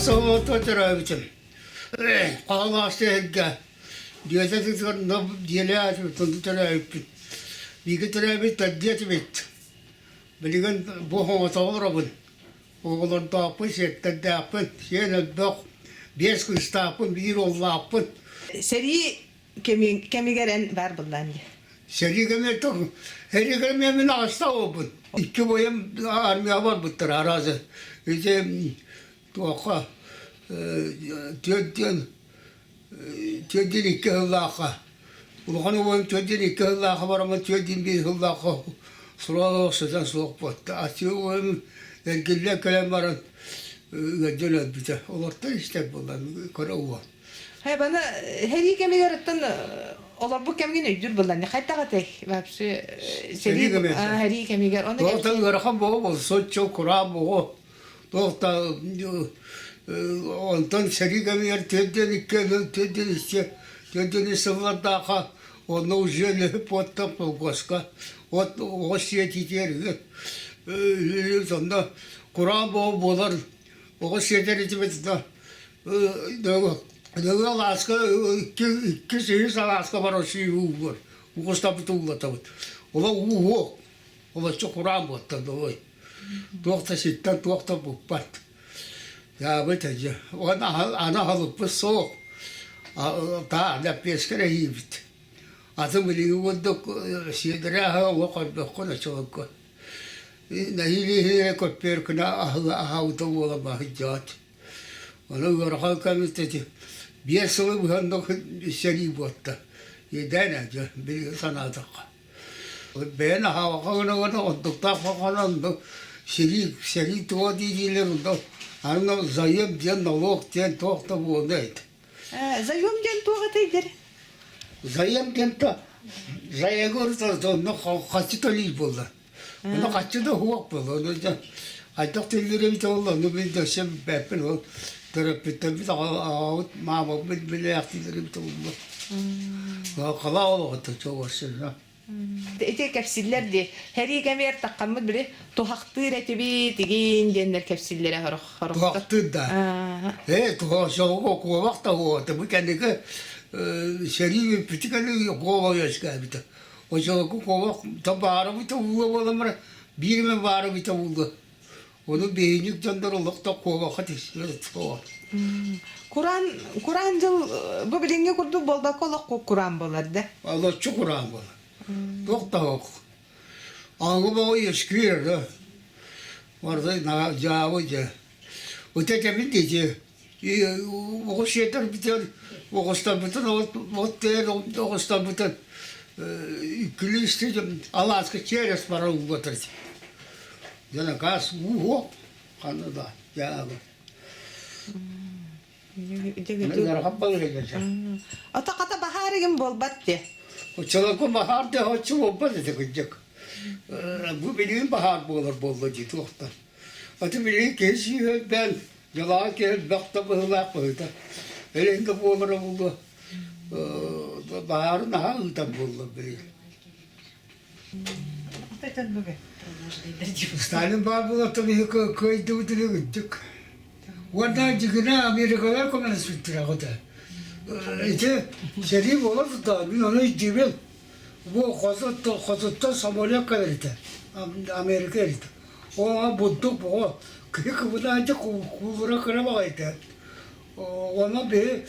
Соҕотох төрөөбүтүм. Хаалаах сиһилгэ дьиэтэ сытыгар дьиэлээх төрөөбүппүт. Бииргэ төрөөбүт төрдүө этибит. Билигин бу соҕотоҕу олоробун. Оҕолордоохпун, сиэттэрдээхпин, сиэн элбэх, биэс кыыстаахпын, биир уоллаахпын. Сэрии кэмигэр эн баар буоллаан дии. Сэрии кэмигэр сэрии кэмигэр мин аҕыста буолбут. Икки бойум армияҕа барбыттара араас. Ити туохха түөрт түөрт икки сыллаахха улахан убайым 42 сыллаахха бараммын 41 сыллаахха сураҕа сытан суох буолта. Аччыгый убайым эргиллэн кэлэн баран ыалдьан өлбүтэ. Олортон истэр буолла кыра уол. Хайа баны сэрии кэмигэр оттон олорбут кэмҥин өйдүүр буоллаҥ хайдах этэй вообще сэрии кэмигэр сэрии кэмигэр ону туох да ыарахан буолуо буолла соччо кураан буолуо туох да онтон сэрии кэмигэр 42 42 43 сыллардаахха онно уже лөһүп уоттан холкуоска от оҕо сиэтиитигэр сонно кураан буол буолар оҕо сиэтэр этибит да Нөҥүө алааска икки үс алааска барар сүүһү ууллар. Угустаппыт ууллатабыт. Ола уу уох. Олоччу кураан буоттан долой. Туох да ситтэн туох да буппат. Дьаабыт дьэ. Аны аһылыкпыт суох. Таа лэппиэскэ эрэ иибит. Аты билиги курдук сиэдэрэ аһа олох көрбөххүн оччолорго. Нэһиилэ көппүөркүнэ аһаабыта буола баһыйдьаат. Ону ыарахан кэмитэ биэс сылы быһа сэрии буолта. Иэдээн ээ, билигин санаатахха. Бэйэн аһаабакка гына-гына онтуктаах хохонон сэрии сэрии туга дии-диилэр онно аны заем диэн налог диэн туох да буолуо эбит. Заем диэн туох этэй дэр? Заем диэн то заегор онно хаччы төлүүр буолла. Ону хаччы да уһуох буолла. Ону дьэ хайдах төлүүр эбитэ буолла, ону мин да өссө билбэппин. Ол төрөппүттэрбит аҕабыт, маамабыт билээхтиилэр эбитэ буолла. Халаа олоҕуттан чугас Ити кэпсиллэр дии. Сэрии кэмигэр таххаммыт били туһахтыыр этибит игин диэннэр кэпсиллэрэ сорох сорохтор. Туһахтыыр да. Ээ, туһах куобах да уота. Бу кэнники сэрии бүппүтү кэнники куоба үөскээбитэ. Очолорго куобах баарабыта ууга буолан баран биир эмэ баарабыта ууга. Ону биһиник дьоннор олох да куобахха тиксибэт суоҕа. Кураан кураан дьыл бу билиҥҥи курдук буолбакка олох кураан буолар да? Олоччу кураан буолар. Туох да суох. Ааҥы бөҕө үөскүүр да. Барыта дьаабы дьэ. Ыта этэбин дии оҕус сиэтэрбитин оҕустарбытын от тэйэн оҕустарбытын иккилии алааска через бара ууллатар дьэ газ уу ханна да дьаабы Ата хата баһаар игин буолбат дии. Оччолорго баһаар да оччо буолбат этэ кырдьык. Бу билигин баһаар буолар буолла дии туохтан. Аты билигин киһи сүүһүрбээн, дьалаҕа киһи элбэх да быһыылаах быһыыта. Элин да буолара буолуо, баһаары наһаа ыытар буолла билигин. Сталин баар буолартан биһи кыайдыбыт или кырдьык. Уонна дьигинэ Америкалар көмөлөспүттэрэ аҕата. Ити сэрии буола турда, мин ону өйдүүбүн. Бу хотуттан самолет кэлэр этэ, Америка эритэ. Оо, бурдук оҕо киһи кыбынаанча куулура кыра баҕайыта. Онно биһи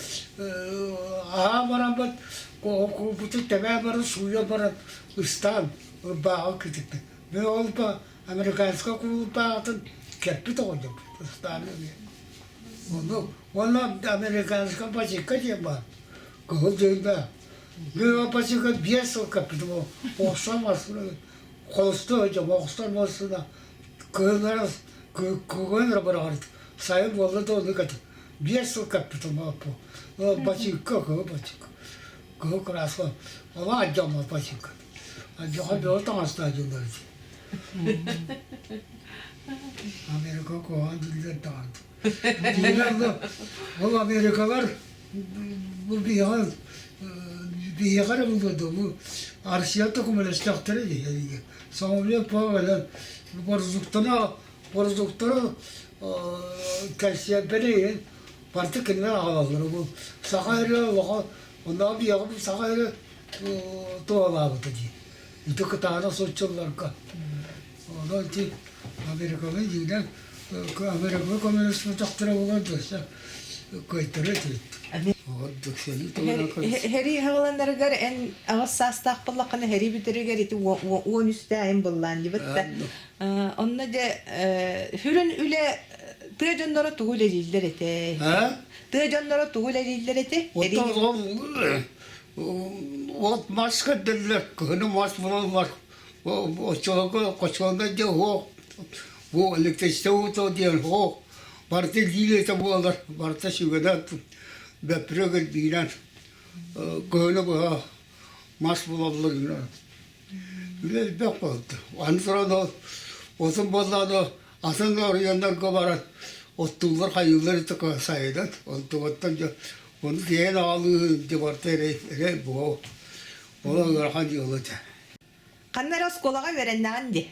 аһаан бараммыт куурбутун тэбээн баран сууйан баран ыстаан ырбааҕы кэтиппит. Мин ол да американскай куулбааҕытын кэппит оҕонньорбут ыстаан эмиэ. Оннук. Уонна американскай бачыыкка диэн баар. Кыһыл дьиҥнээх. Мин ол бачыыкка 5 сыл кэппитим. Охсон массыына Холостой дьэ оҕустар буолсуна кыһыннара кыһын эрэ быраҕарыт сайын буолла да ону кэтит 5 сыл кэппитим оппу бачыыкка кыһыл бачыыкка кыһыл краска ону алдьаммат бачыыкка алдьаха бөҕө таҥастаах дьоннор ити Америка куһаҕан дииллэр даҕаны ол Америкалар бу биһиэхэ биһиэхэ эрэ буолуо дуо бу Арсия да көмөлөстөхтөрө дии самолет кэлэн бордуктана бордуктара кэнсиэрдэри иһин барыта кинилэр аҕалаллар. Бу саха эрэ олоҕо оннооҕор биһиэхэ саха эрэ туһалаабыта дии. Ити кытаанах соччоллорго. Онон ити Американы дьиҥинэн Американы көмөлөспөтөхтөрө буолан өссө кыайтарыа этибит. Һэрии хаҕыланарыгар эн аҕыс саастаах буоллаххына һэрии бүтэригэр ити 13 айын быллаан дибит да. Онно дьэ сүрүн үлэ тыа дьонноро тугу үлэлииллэр этэ? Тыа дьонноро тугу үлэлииллэр этэ? От мас көрдөллөр, кыһыны мас булаллар. Оччолорго хочуолга дьэ уһуох, бу электричество уута диэн уһуох, барыта илиилэтэ буолар, барыта сүгэнэ бөппүрэ кирбиинэн кыһыны быһа мас булаллар гына. Үлэ элбэх буолда. Аны туран ол отун буоллаҕына атын оройуоннарга баран оттууллар хайыыллар итэ сайынан онтугуттан дьэ ону тиэйэн аҕалыы дьэ барыта эрэй эрэй буо ол ыарахан дьыала этэ. Ханна эрэ оскуолаҕа үөрэннэҕин дии.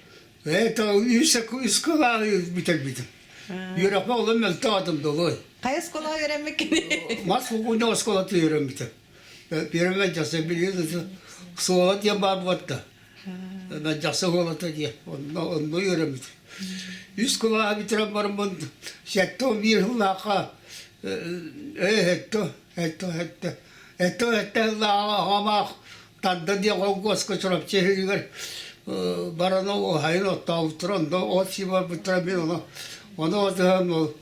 Это үс үс кылааһы бүтэрбитим. Үөрэхпэ олом мөлтөх атым долой. Хайа оскуолаҕа үөрэммиккиний? Мас футбольнай оскуолата үөрэммитим. Первый дьахса билигин суола диэн баар буолта. Дьахса уолата диэн онно онно үөрэммитим. Үс кылааһы бүтэрэн бараммын 71 сыллаахха ээ һэтто һэтто һэтто һэтто һэтто сыллааҕа аҕамаах Тарда диэн холкуоска Чурапчы иһигэр баран уһайын оттообуттара, онно от сии барбыттара мин ону ону отуһан ол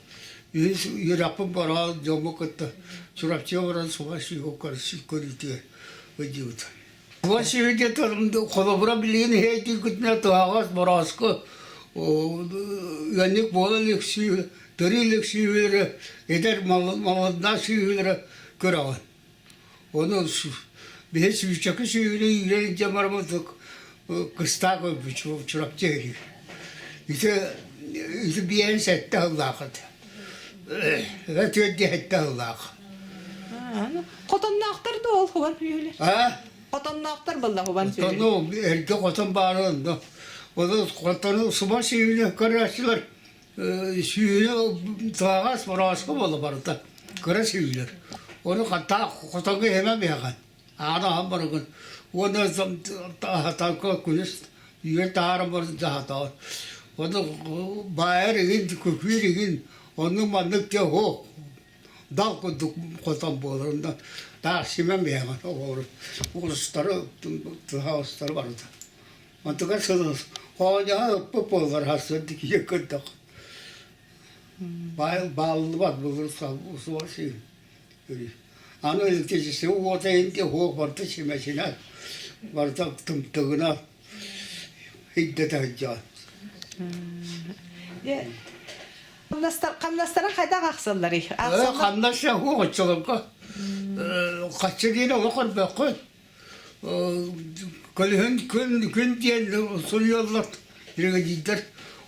үһүс үөрэхпин бараан дьомму кытта Чурапчыга баран суба көрүүтүгэр ыдьыбыт. Суба сүүһү диэн холобура билигин иһэйдииргитинэ туһаҕас борооску ыанньык буола илик сүүһү төрүү илик сүүһүлэрэ эдэр малыннаах сүүһүлэрэ көрөҕүн. Ону биһи сүүчэки сүүрүү үүрэн илдьэ барбытык кыстаах өлбүт Чурапчы иһигэр. Ити ити биэһин сэттэ сыллаах этэ. Түөрт сэттэ сыллаах. Хотонноохтор да ол хубан сүүһүлэр. А? Хотонноохтор балла хубан сүүһүлэр. Хотону эргэ хотон баара онно. Ону хотону суба сүүһүнэ көрөөччүлэр Сүүрэ тааҕас борооска буола барыта кыра сүүлэр. Ону хаттаах хотоҥҥо иһимэ биһэҕин. Аана аһан барыгын. Уонна аһатарга күнүс үөр таһааран баран дьаһатаҕын. Ону баайар игин, күкүүр игин, оннук маннык дьэ оһуох дал курдук хотон буолар. Онно таах симэн биһэҕин оҕолору оҕустары, тыһаҕастары барыта. Онтугар сылыс оонньоһон ыппыт буоллар сарсыарда киһи көрдөх. Бааллыбат былыр суох сир. Аны электричество уота инти суох барыта симэсинэ, барыта тымтыгына хиддэтэ сылдьар. Хамнастара хайдах ахсалларый? Хамнас суох оччолорго хаччы диэн олох көрбөккүн. Көлөһүн күн күн диэн суруйаллар биригэдьиирдэр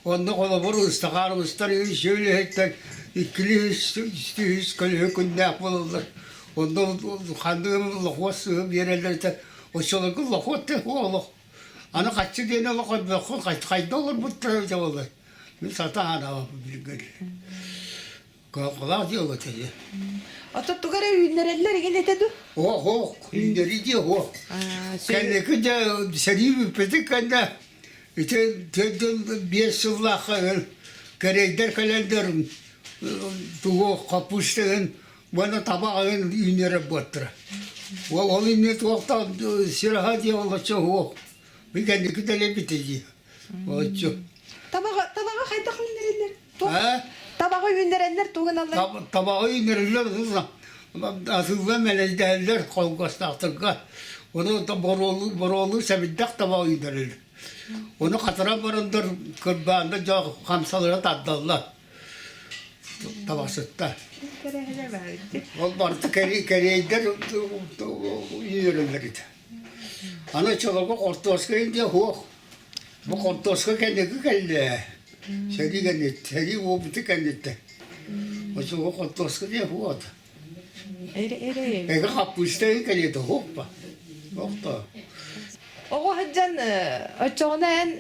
онно холобур ыстакаанабыстар үс үлэһиттэр иккили үс үс көлөһө күннээх буолаллар онно ханнык эмэ лохуот сыһы биэрэллэр этэ оччолорго лохуот да суох олох аны хаччы диэн олох көрбөххүн хайда олорбуттара эбитэ буоллар мин сатаан анаабаппын билигин Кыһалҕалаах дьыала этэ. Оттон тугу эрэ үүннэрэллэр игин этэ дуу? Ох, ох, үүннэрии диэ ох. Кэнники дьэ сэрии бүппүтүн кэннэ ити 45 сыллаахха кэриэйдэр кэлэллэр тугу хаппыыста ыһын уонна табах ыһын үүннэрэр буоттара. Ол иннинэ туохтаах сир аһа диэ олоччу суох. Бу кэнники дэлэбитэ дии. Олоччу. Табаҕы табаҕы хайдах үүннэрэллэр? Табаҕы үүннэрэллэр тугу гыналлар? Табаҕы үүннэрэллэр атыылла мэлэйдэһэллэр холкуостаахтарга. Ону боруолу боруолу сэбирдэх табаҕы үүннэрэллэр. Ону хатаран бараннар кырбаанна дьоо хамсалара тардаллар. Табахсыттар. Ол барыта кэриэйдэр үүннэрэллэр ити. Аны чолоҕу хортуоска диэн суох. Бу хортуоска кэнники кэллэ. Сэрии кэнниттэн, сэрии буолбута кэнниттэн. Оччоҕо хортуоска диэн суох. Эгэ хаппыыста кэлиэтэ суох ба. Суох да. Оҕо сылдьан оччоҕуна эн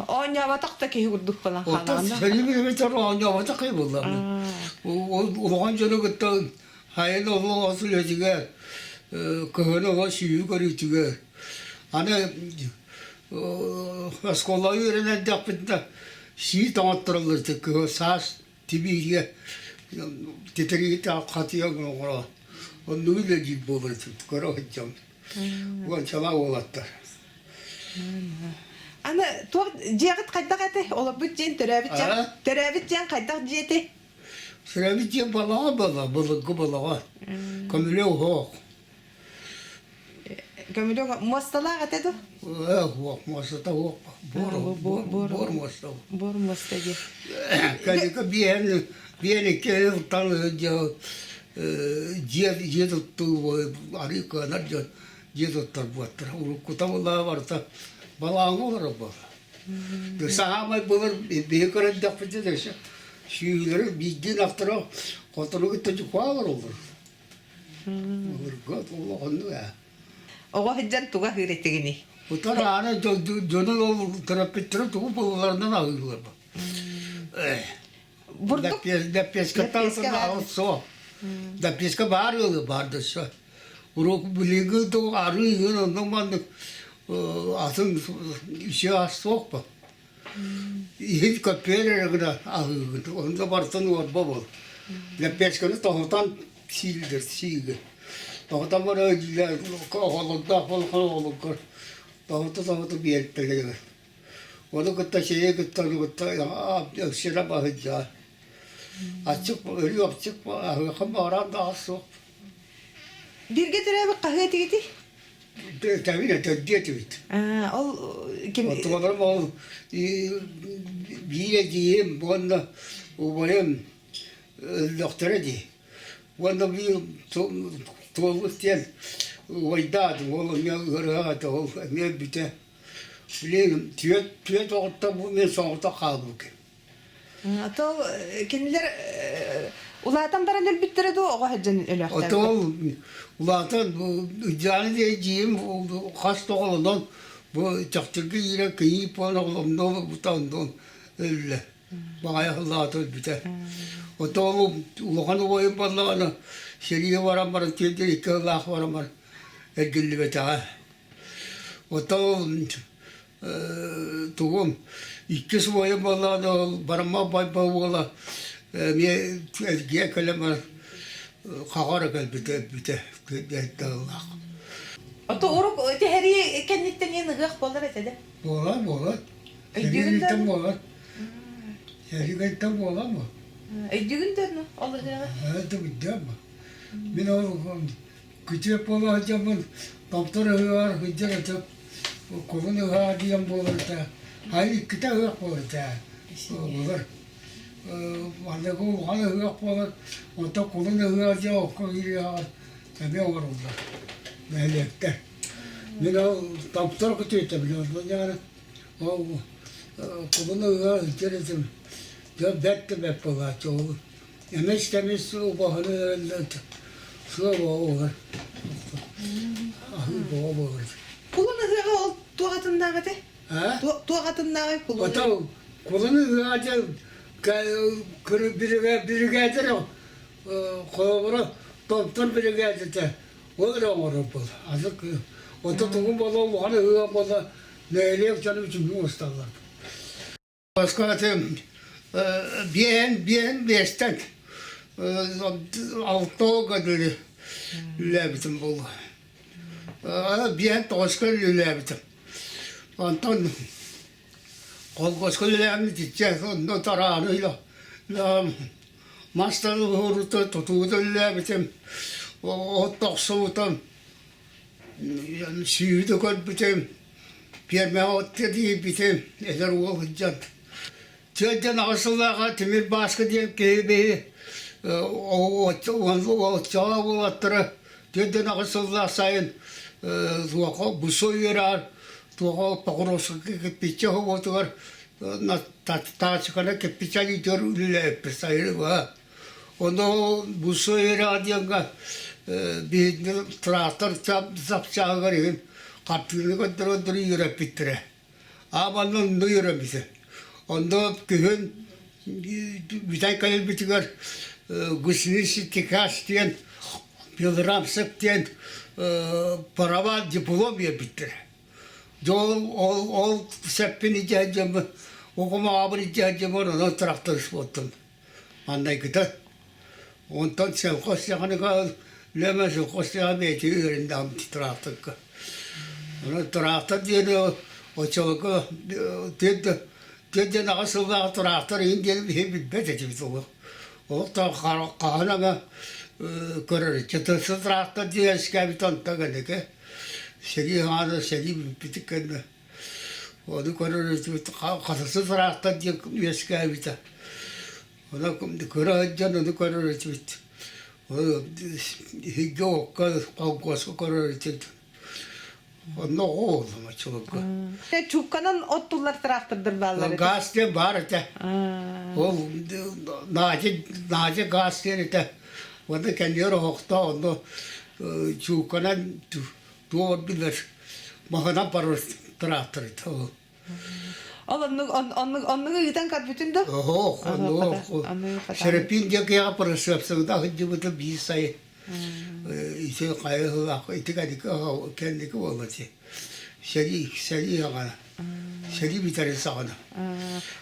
оонньооботох да киһи курдук буолан Оттон хаалаҕын. сэлибирибитэр оонньооботох киһи буоллаҕым. Улахан дьону кытта хайын олох үлэтигэр, кыһын олох сүүйүү көрүүтүгэр. Аны оскуолаҕа үөрэнэн эрдэхпитинэ сии тоҥоттороллор кыһыл саас тибиигэ титириги хатыйа оҥоро оннук үлэлиир буолар көрө сылдьабын. Уончалаах уолаттар. Аны туох дьиэҕит хайдах этэй? Олорбут дьиэн төрөөбүт дьиэн төрөөбүт дьиэн хайдах дьиэтэй? Төрөөбүт дьиэн балаҕа бала, былыргы балаҕа. Көмүлүө уһуох. Көмүлүөк муосталаах этэ дуо? Уох, муостата уох. Буор, буор, буор муоста. Буор муоста диye. Кэлика биэн, биэн икки ылтан дьиэ дьиэ туттуу арыы кыанар дьон дьиэ туттар буоттара. Уруккута буоллаҕа барыта балааҥҥа олорор буолла. Саамай былыр биһи көрөрдөхпүтүнэ өссө сүүһүлэри биирдии ынахтара хотону кытта дьукаа олороллор. Былыргы олоҕуннук ээ. Оҕо сылдьан туга аһыыр этигиний? Утар аана дьону ол төрөппүттэрэ тугу булалларынан аһыыллар. Бурдук Лэппиэскэттэн суох. Лэппиэскэ баар ыалы баар да все. Уруок билиги тугу арыы ыын оннук маннык атын үчү ас суох ба. Иһит көппүөр эрэ гына аһыыгын. Онно барытын уорба бол. Лэппиэскэни тоһутан сииллэр сиигэ. Тоһутан баран оҕолордоох буоллаххына оҕолоргор тоһута-тоһута биэртэлэр. Ону кытта чэйи кытта ону кытта өксүрэ баһыйдаа. Аччык өлүү аччык аһыаххын баҕаран да ас суох. Бииргэ төрөөбүт хаһыа этигитий? Тэбин этэрдиэ этибит. Ол ким Оттолорум ол биир эдьиийим уонна убайым өллөхтөрө дии. Уонна биир туолбут диэн убайдаатым ол эмиэ ыарыһах этэ ол эмиэ өлбүтэ. Билигин түөрт түөрт оҕоттон бу мин соҕотох хаалбыккын. То кинилэр улаатан баран өлбүттэрэ дуу оҕо сылдьан өлөөхтөөбүт? Отол улаатан дьааны дьиэм хас тоҕолонон бу чахчыргы иирэ кыйыы пуон оҕоломно бутандон өллө. Баҕайах улаата өлбүтэ. Отол улахан убайым буоллаҕына сэриигэ баран баран тиэрдэр икки сыллаах баран баран эргиллибэтэҕэ. Отол тугум иккис убайым буоллаҕына ол бараммат байба уола эмиэ эргийэ кэлэн баран хаҕа эрэ кэлбитэ өлбүтэ ыллаах. Ото урук түһэрии кэнниттэн иэн ыһыах буолар этэ да? Буолар, буолар. Өйдүүгүн да? буолар. Сэрии буолар бу. Өйдүүгүн да ол ыһыаҕы? Это өйдөөн Мин ол Күтүөт буола сылдьаммын томтор ыһыаҕар сылдьар этим. Кулун ыһыаҕа диэн буолар этэ. Хайа иккитэ ыһыах буолар этэ. Былыр. Манныгы улахан ыһыах буолар. Онтон кулун ыһыаҕа диэн окко киириэҕэр эмиэ оҥоруллар. Нэһилиэктэр. Мин ол томтор күтүөтэ билэр. Ол кулун ыһыаҕар сылдьар этим. Дьэ бэрт да бэрт буолааччы ол. Эмис-тэмис убаһаны эрэллэр сыа буолар. Аһыы бөҕө буолар. Кулун ыһыаҕа ол туох атыннаах этэ? А? Туох атыннааҕый кулун? Отол кулун ыһыаҕа диэн биригээдэр холобура томтор биригээдэтэ ол эрэ оҥорор буолар. Азык ото тугу буола улахан ыһыах буола нэһилиэк дьоно үчүгэй усталлар. Москватын биэһэн биэһэн биэстэн алтыга диэри үлэлээбитим буолуо. Биэһэн тоҕуска үлэлээбитим. Онтон холкуоска үлэлээбитим итиччэ онно тарааны мастары уһуурута тутуута үлэлээбитим, от охсубутум, сүүһү көрбүтүм. Пиэрмэҕэ от тиийбитим, эдэр уол сылдьан. Тыаттан аҕыс сыллааҕа Тимир Бааска диэн киһи биһи оччоҕо уолаттара тыаттан аҕыс сыллаах сайын туохха бусу үөрэҕэр туохха Покровскайга кирпиччэ оһуотугар таачыкана кирпиччэ илиитигэр үлэлээбиппит сайыны быһа. Ону бусу үөрэҕэ диэҥҥэ биһиги трактор запчаһыгар иһин. Хартыына көрдөрө-көрдөрө үөрэппиттэрэ. Аабанна онно үөрэммитэ. Онно күһүн бүтэй кэлбитигэр гусеницы Техас диэн Белрамсов диэн права диплом биэрбиттэрэ. Дьэ ол ол ол сэппин илдьэ сылдьаммын, оҕом аҕабын илдьэ сылдьаммын онон тракторист буолтум. Маннайгыта. Онтон сельхозтехника Лена сельхозтехника бэйэтэ үөрэндэҕим тракторга. Онон трактор диэни оччолорго тиэрдэн аҕыс сыллаах трактор иһин диэн биһи билбэт этибит олох. Олох да хаһан эмэ көрөр. Трактор диэн үөскээбит онтон кэнники сэрии хаана сэрии бүппүтүн кэннэ ону көрөр этибит хатасы трактор диэн үөскээбитэ. Ону кыра сылдьан ону көрөр этибит. Иһирдьэ окко, холкуоска көрөр этибит. Онно оҕо буоллум оччолорго. Чуукканан оттуллар трактордар бааллар этэ. Газ диэн баар этэ. Ол Надя, Надя газ диэн этэ. Уонна кэннигэр оһохтоох онно чуукканан туох билэр маһынан барар трактор этэ ол. Ол оннук оннук оннугу ыытан көрбүтүн да? Оһох, оннук. Серапин диэн киһиэхэ просыпсыгыта сылдьыбыта биир сай ити хайа сылаах ити кэнники кэнники буолла ти. Сэрии сэрии саҕана. Сэрии бүтэрин саҕана.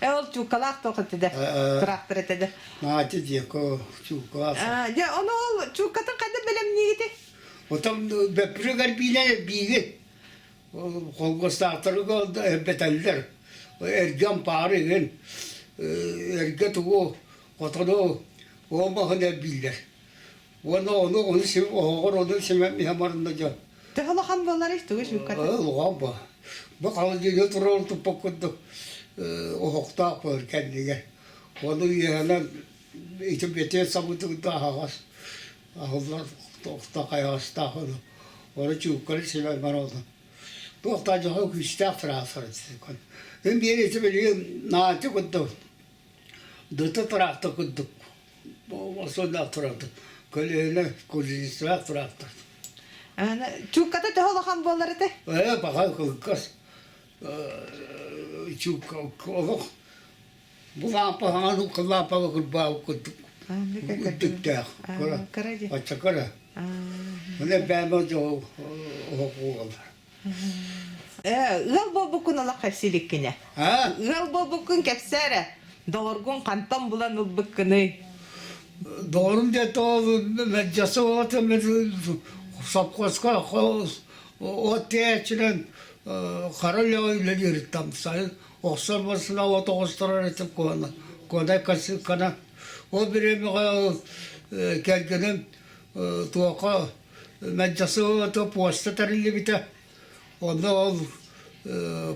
Э ол чууккалаах туох этэ да? Трактор этэ да? Наатя диэко чууккалаах. Дьэ ону ол чууккатын хайда бэлэмниигити? Отон бөппүрүгэр биилэр биигит. Холкуостаахтарга элбэтэллэр. Эргэ ампаары игин, эргэ тугу хотону оомоһун элбииллэр. Уонна ону ону оһоҕор ону симэн иһэн баранна дьон. Төһө улахан буоларый тугу чуукката? Улахан бу. Бу холодильник туруору туппут курдук оһохтоох буолар кэннигэр. Ону үөһэнэн ити бэтиэн сабыытыгыта аһаҕас аһыллар охто хайаҕастаах ону ону чуукканы симэн бараллар. Туох да дьоһун күүстээх тыраахтар Мин биир ити билигин наадьы курдук дыты тыраахтар курдук осонноох тыраахтар көлүөнэ кузовистаах тыраахтар. Чуукката төһө улахан буолар этэ? Ээ баҕа кылгас чуукка олох Бу лаампа хаҥас лаампаҕа кырбаабыт курдук үрдүктээх кыра оччо кыра. Маны бэйэм дьоҕу оһох буолаллар. Ыал буолбуккун олох кэпсииликкинэ. Ыал буолбуккун кэпсээ эрэ. Доҕоргун хантан булан ылбыккыный? Доҕорум диэн мэлдьэсэ оҕото сопхуоска от тиэйээччинэн хара үлэҕэ үлэлиириттэн сайын охсор барсына от оҕустарар этим куона куонай косилканан ол бириэмэҕэ кэргэним туоха Мэлдьэсыгата пуоста тэриллибитэ онно ол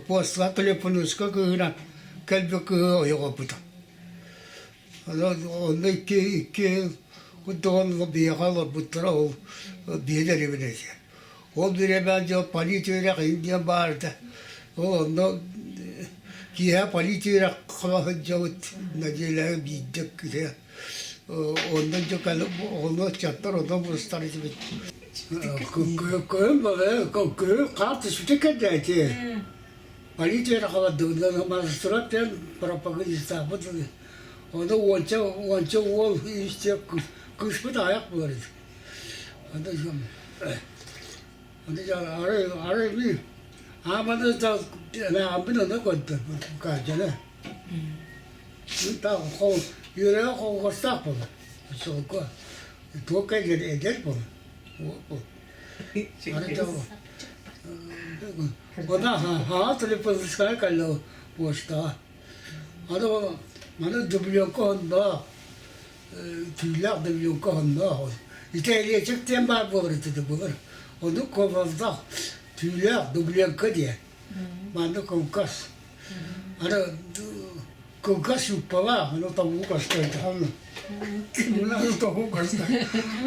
пуостаҕа телефониска кыыһынан кэлбит кыыһы ойох ылбыта онно икки икки курдугун биһиэхэ олорбуттара ол биһилэрибин этэ Ол бириэмэҕэ дьэ политүөрэх диэн баар этэ. Ол онно киэһэ политүөрэх хоно сылдьабыт нэдиэлэҕэ биирдэ иккитэ. Онно дьэ оҕону ыччаттар онно мустар этибит. Көһүн көһүн хаар түспүтэ кэллэ ити. Политүөрэх олордубут магистрат диэн пропагандистаахпыт. Ону уонча уонча уол үстэ кыыспыт аҕыйах буолар этэ. Түүлээх дубленка онноох. Итээлиэчик диэн баар буолар ити былыр. Ону кобалдах түүлээх дубленка диэн. Манна кылгас. Аны кылгас юбкалаах, ону тобугу көстөр. Мына тобугу көстөр.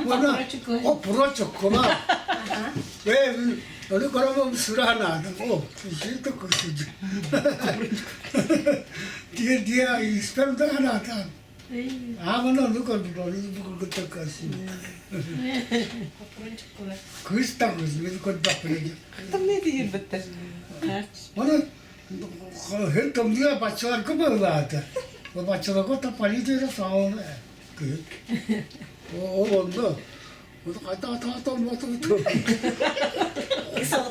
Мына опрочуккулаах. Ээ, ону көрөмөм сүрэхнаадым. О, ити көстүдү. Диэ диэ испэр да ханаатаан. Ааманы ону көрбүт, ону бу кыргыттар көрсүбүт. Кыыс да кыыс, мин көрдөхпүнэ. Тымныы тиһирбиттэр. Оны хыр тымныы баччаларга быһылаата. Баччаларга то полиция саҕалана кыыс. Ол онно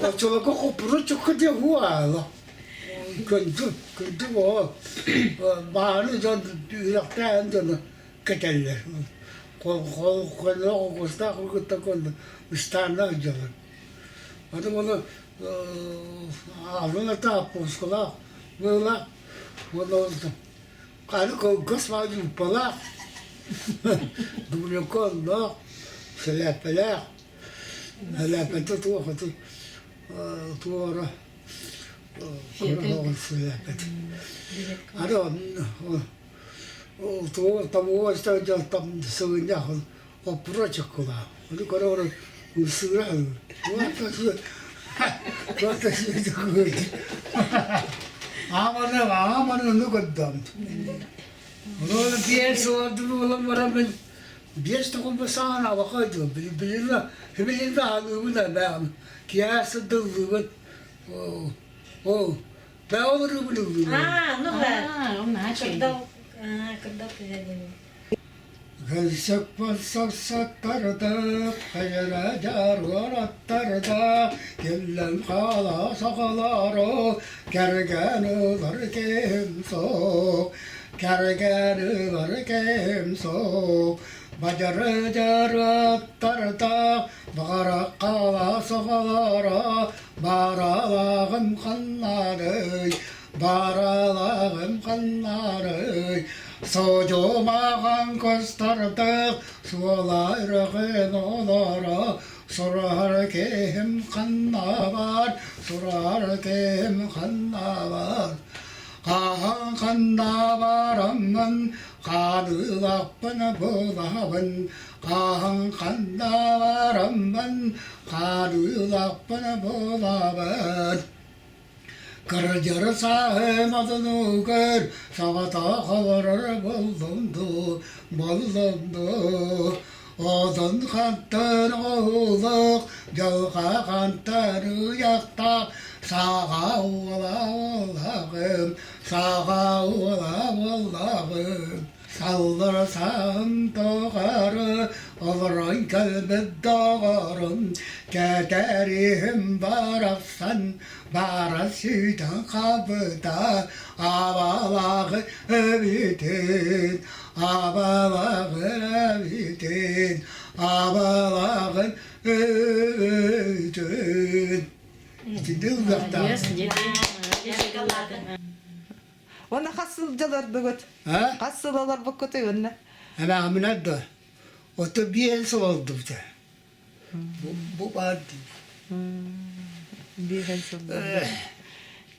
Оччолорго хоппуруун чукка диэн уаала. Күндү, күндү буо. Баары дьон үрэхтээн дьону кэтэллэр. Холкустаах кытта ыстааннаах дьоно. Аны буолу алын ата аппускалаах быылаах уонна Аны кылгас мааньыыппалаах, дубленка онноох, сэлээппэлээх, сэлээппэтэ туох ити туора кыра сэлээппэт. Аны туох тамуга дьалтам сыгынньах оппура чоккулаах. Ону көрө-көрө ымсыыра Ааманы, ааманы ону көрдөм. Ону биэс сыллардын буолан бараммын биэс тоҕумба саҕана абакайдым. Билинна, билинна аһылыыбын эмэҕим. Киэһэ сырдыллыыбын. Ол, бэҕэ ыллыыбын. Аа, ну да. Кырдал, кырдал кыһа Саппасаттарда, хайара дьаруораттарда, кэллэн хаала сахаларо, кэргэн ылар кэм суох, кэргэн ылар кэм суох, бадьары дьаруоттарда, баҕара хаала сахаларо, баралааҕым ханнарый, Баралаҕым ханнарый, содьумаҕын кыстардык, суола үрэҕин олоро, сураһар киһим ханна бар, сураһар киһим ханна бар. Хаһан ханна бараммын, хаалыылаахпын булабын, хаһан ханна бараммын, хаалыылаахпын булабын. Кырдьар сааһым одунугар соҕотох олорор буоллум дуу, буоллум дуу. Одун хантан оһуулук, дьылҕа хантан ыйахтаах, саҕа уола буоллаҕым, саҕа уола буоллаҕым. Саллар саһын тоҕары олорон кэлбит доҕорум, кэтэриһим барахсан баара сүүтэн хаалбыта, абалааҕы эбитин, абалааҕы эбитин, абалааҕын эбитин. Итинник ыллахтаах. Уонна хас сыл дьаларбыгыт? А? Хас сыл олорбуккутуй уонна? Эмээхиминэ да. Ото биэс сыл олордубута. Бу баар дии. Биэһэн сыл.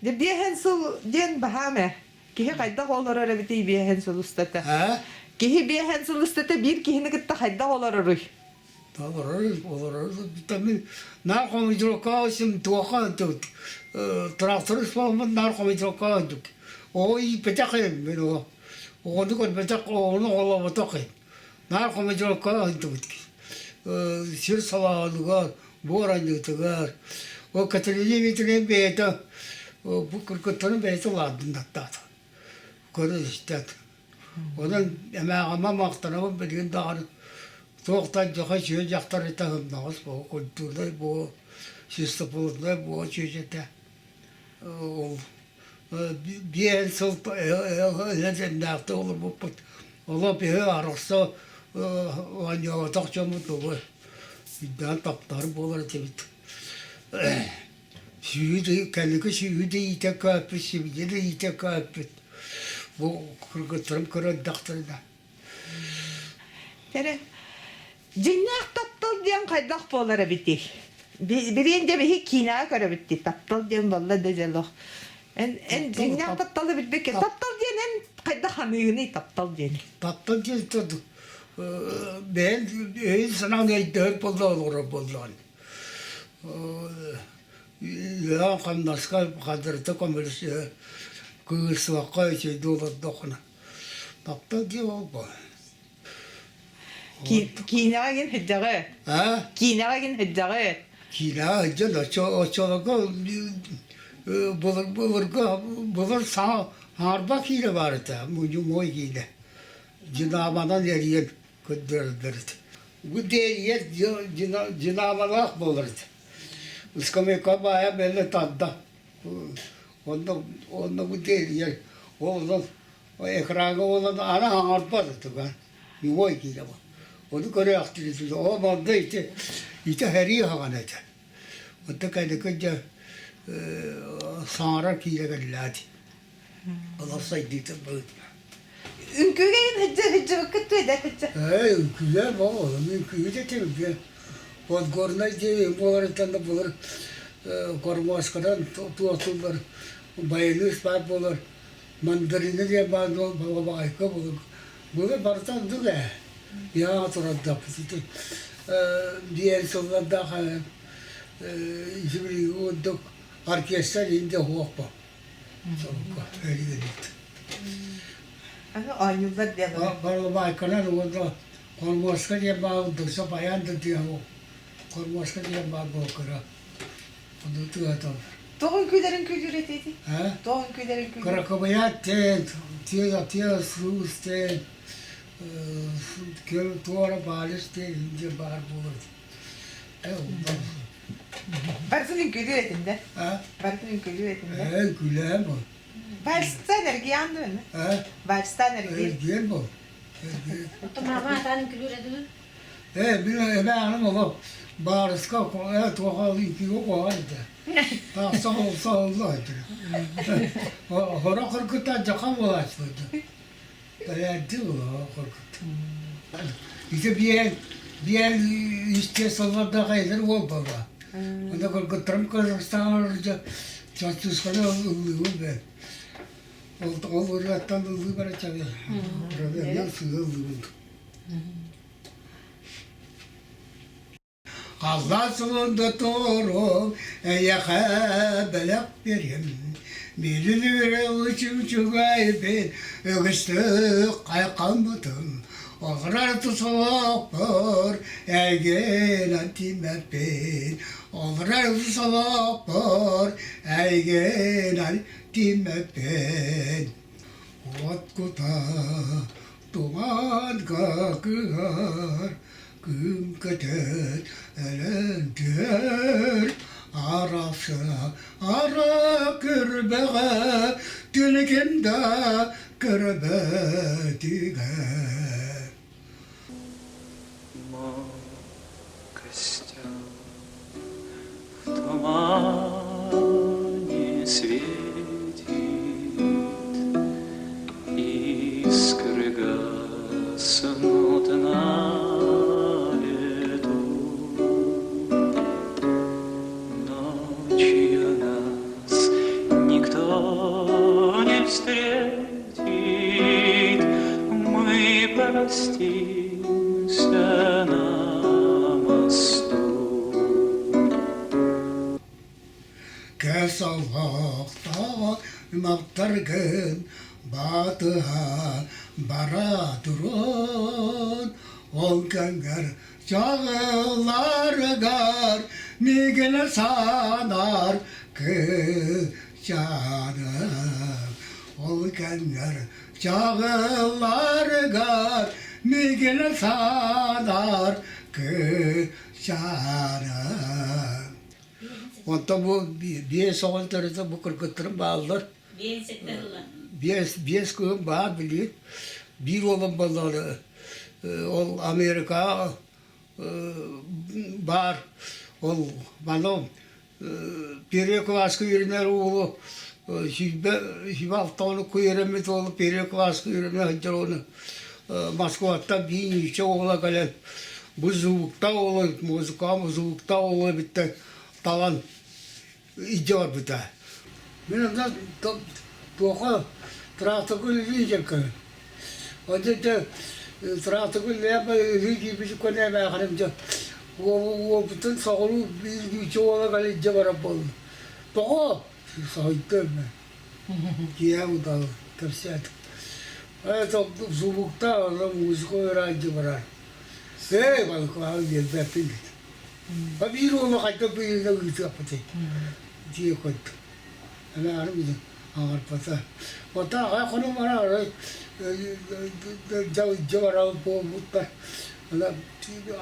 Дьэ биэһэн сыл диэн баһаам ээ. Киһи хайдах олорор эбитий биэһэн сыл устата? А? Киһи биэһэн сыл устата биир киһини кытта хайдах олороруй? Олорор, олорор. Наар хомойдурукка туохха тракторист буолбут наар хомойдурукка ордук. Оҕо ииппэтэх мин оҕо. Оҕону көрбөтөх, оҕону оҕолооботох Наар хомойдурукка сылдьыбыт. Сир салааныгар, буор анньыытыгар. Ол Катерина Дмитриевна бэйэтэ бу кыргыттарын бэйэтэ улаатыннартаата. Көрөн-истэн. Онон эмээҕимэ махтанабын билигин даҕаны туох да дьоһо үчүгэй дьахтар этэ сымнаҕас буо, культурнай буо, чистоплотнай буо чүөчэтэ. Ол биэс сыл эдэрдээхтик олорбуппут. Олох биһи арахса оонньооботох дьоммут тугу өйдөөн таптаһар буолар этибит. Сүүрүү кэлики сүүрүү да иитэ көппүт, сибилиги да иитэ көппүт. Бу кыргыттарым көрөрдөхтөрүнэ. Эрэ дьиҥнээх таптал диэн хайдах буолар эбитий? Билиэн дьэ биһи киинэҕэ көрөбүт дии таптал диэн буолла да дьолох. Эн эн дьиҥнээх тапталы билбиккэ таптал диэн эн хайдах аныыгыный таптал диэни? Таптал диэн бэйэн өйүн-санаан өйдөһөр буолла олорор буоллаҕын. Үлэҕэ-хамнаска хардырыта көмөлөсүһэ, кыырсыбакка үчүгэйдик олордоххуна. Таптал диэн ол бу. Киинэҕэ гин сылдьаҕы. А? Киинэҕэ гин сылдьаҕы. Киинэҕэ сылдьан оччолорго былыр былыргы былыр саҥа хаарба киинэ баар этэ, мой киинэ. Динамонан эрийэн көрдөрөллөр этэ. Бу дээрийэр динамолаах буолар этэ. Скамейка баайа бэлэ тарда. Онно онно бу дээрийэр ол экраҥҥа буолан аны хаҥарбат этэ Ньуой киирэ бу. Ону көрөөхтүр оо манна ити ити сэрии хаҕана этэ. Онто кэнники дьэ саҥарар киирэ кэллээт. Олох сайдыытын быһыытынан. Үҥкүүгэ сылдьа сылдьыбыккыт дуо эдэр сылдьа? Ээ, үҥкүүлээн буолуо, үҥкүүбүт этим. Подгорнай диэн буоларыттан да былыр кормуосканан туохтууллар байылыыс баар буолар мандарина диэн баар балабаайка былыр былыр барыта оннук ээ яа турардахпыт ити диэн сыллардаах ити курдук оркестр инде суох Аны оонньууллар диэн Балабаайканан уонна хормуоска диэн баар дыкса баян да диэн хормуоска диэн баар буолкара ону тыаталлар. Тоҕо үҥкүүлэрин күүлүүр этиити? Тоҕо үҥкүүлэрин күүлүүр? Кракобаят тен, тиэ суус тен, туора баалыс тен инде баар буолар. Барытын үҥкүүлүүр этим да? Барытын үҥкүүлүүр этим да? Ээ, үҥкүүлээн бу. Вальстан эргийэн дуо? Вальстан эргийэн. Эргийэн бу. Оттон маама атаан үҥкүүлүүр этим Ээ, мин эмээхиним олох баарыска ээ туоха үҥкүүгэ куһаҕан этэ. Тахса олса олло этэ. Хоро кыргыттар дьахан буолааччылар. Бэрээдди буолар кыргыттар. Ити биэр биэр истиэ сыллардаах эдэр уол буолла. Онно кыргыттарым Казахстаҥҥа чаччысканы ыллыыбын бэ. Ол ол ырыаттан ыллыы бараччабы. Ырыа сыа ыллыыбын. Алла сылында туруом, эйэхэ бэлэх биэриэм. Билилире үчүгэй үгүстүк хайхаммытым. Оҕурар тусолоохпор эйгэнэн тииммэппин. Оҕурар тусолоохпор эйгэнэн тииммэппин. От кута туманга кыһар Күн көтөр, өлөн түһэр, арахса ара көрбөҕө, түнүкүн да көрбөтүгэр. Мой костер в тумане светит, Искры гаснут на лету. Ночью нас никто не встретит, Мы простимся на мосту. Кэс олохтоох махтаргын батыһа бара турун, ол кэмҥэр чаҕылларыгар миигин санаар кыычаным. Ол кэмҥэр чаҕылларыгар миигин санаар кыычаным. Онтон бу биэс оҕон төрөтө бу кыргыттарым бааллар. Биэс биэс кыһым баар билигин. Биир уолум буоллаҕына ол Америкаҕа баар ол маны первый класска үөрэнэр уолу сүүрбэ сүүрбэ алта онукка үөрэммит уолу первый класска үөрэнэ сылдьар уону Москваттан биир нуучча уола кэлэн бу звуктаах уолу музыка звуктаах уолу эбиттэн талан илдьэ барбыта. Мин онно туохха тракторга үлэлии дьэҥкэ. Онно дьэ тракторга үлэлээн ылыы киирбит көнө эмээхиним дьэ уолбутун соҕуруу биир нуучча уола кэлэн илдьэ барар буолла. Тоҕо? Соһуйда эмэ. Киэһэ удал кэпсээтим. Субукта музыка ыраадьы барар. Ээ, балыкаҕа биэрбэппин дит. А биир уола хайдах бииринэ ыытыахпытый дии курдук. Эмээхсин билин аҥарбата. Оттон аҕай хонум барар арай дьабарал буолбуттар.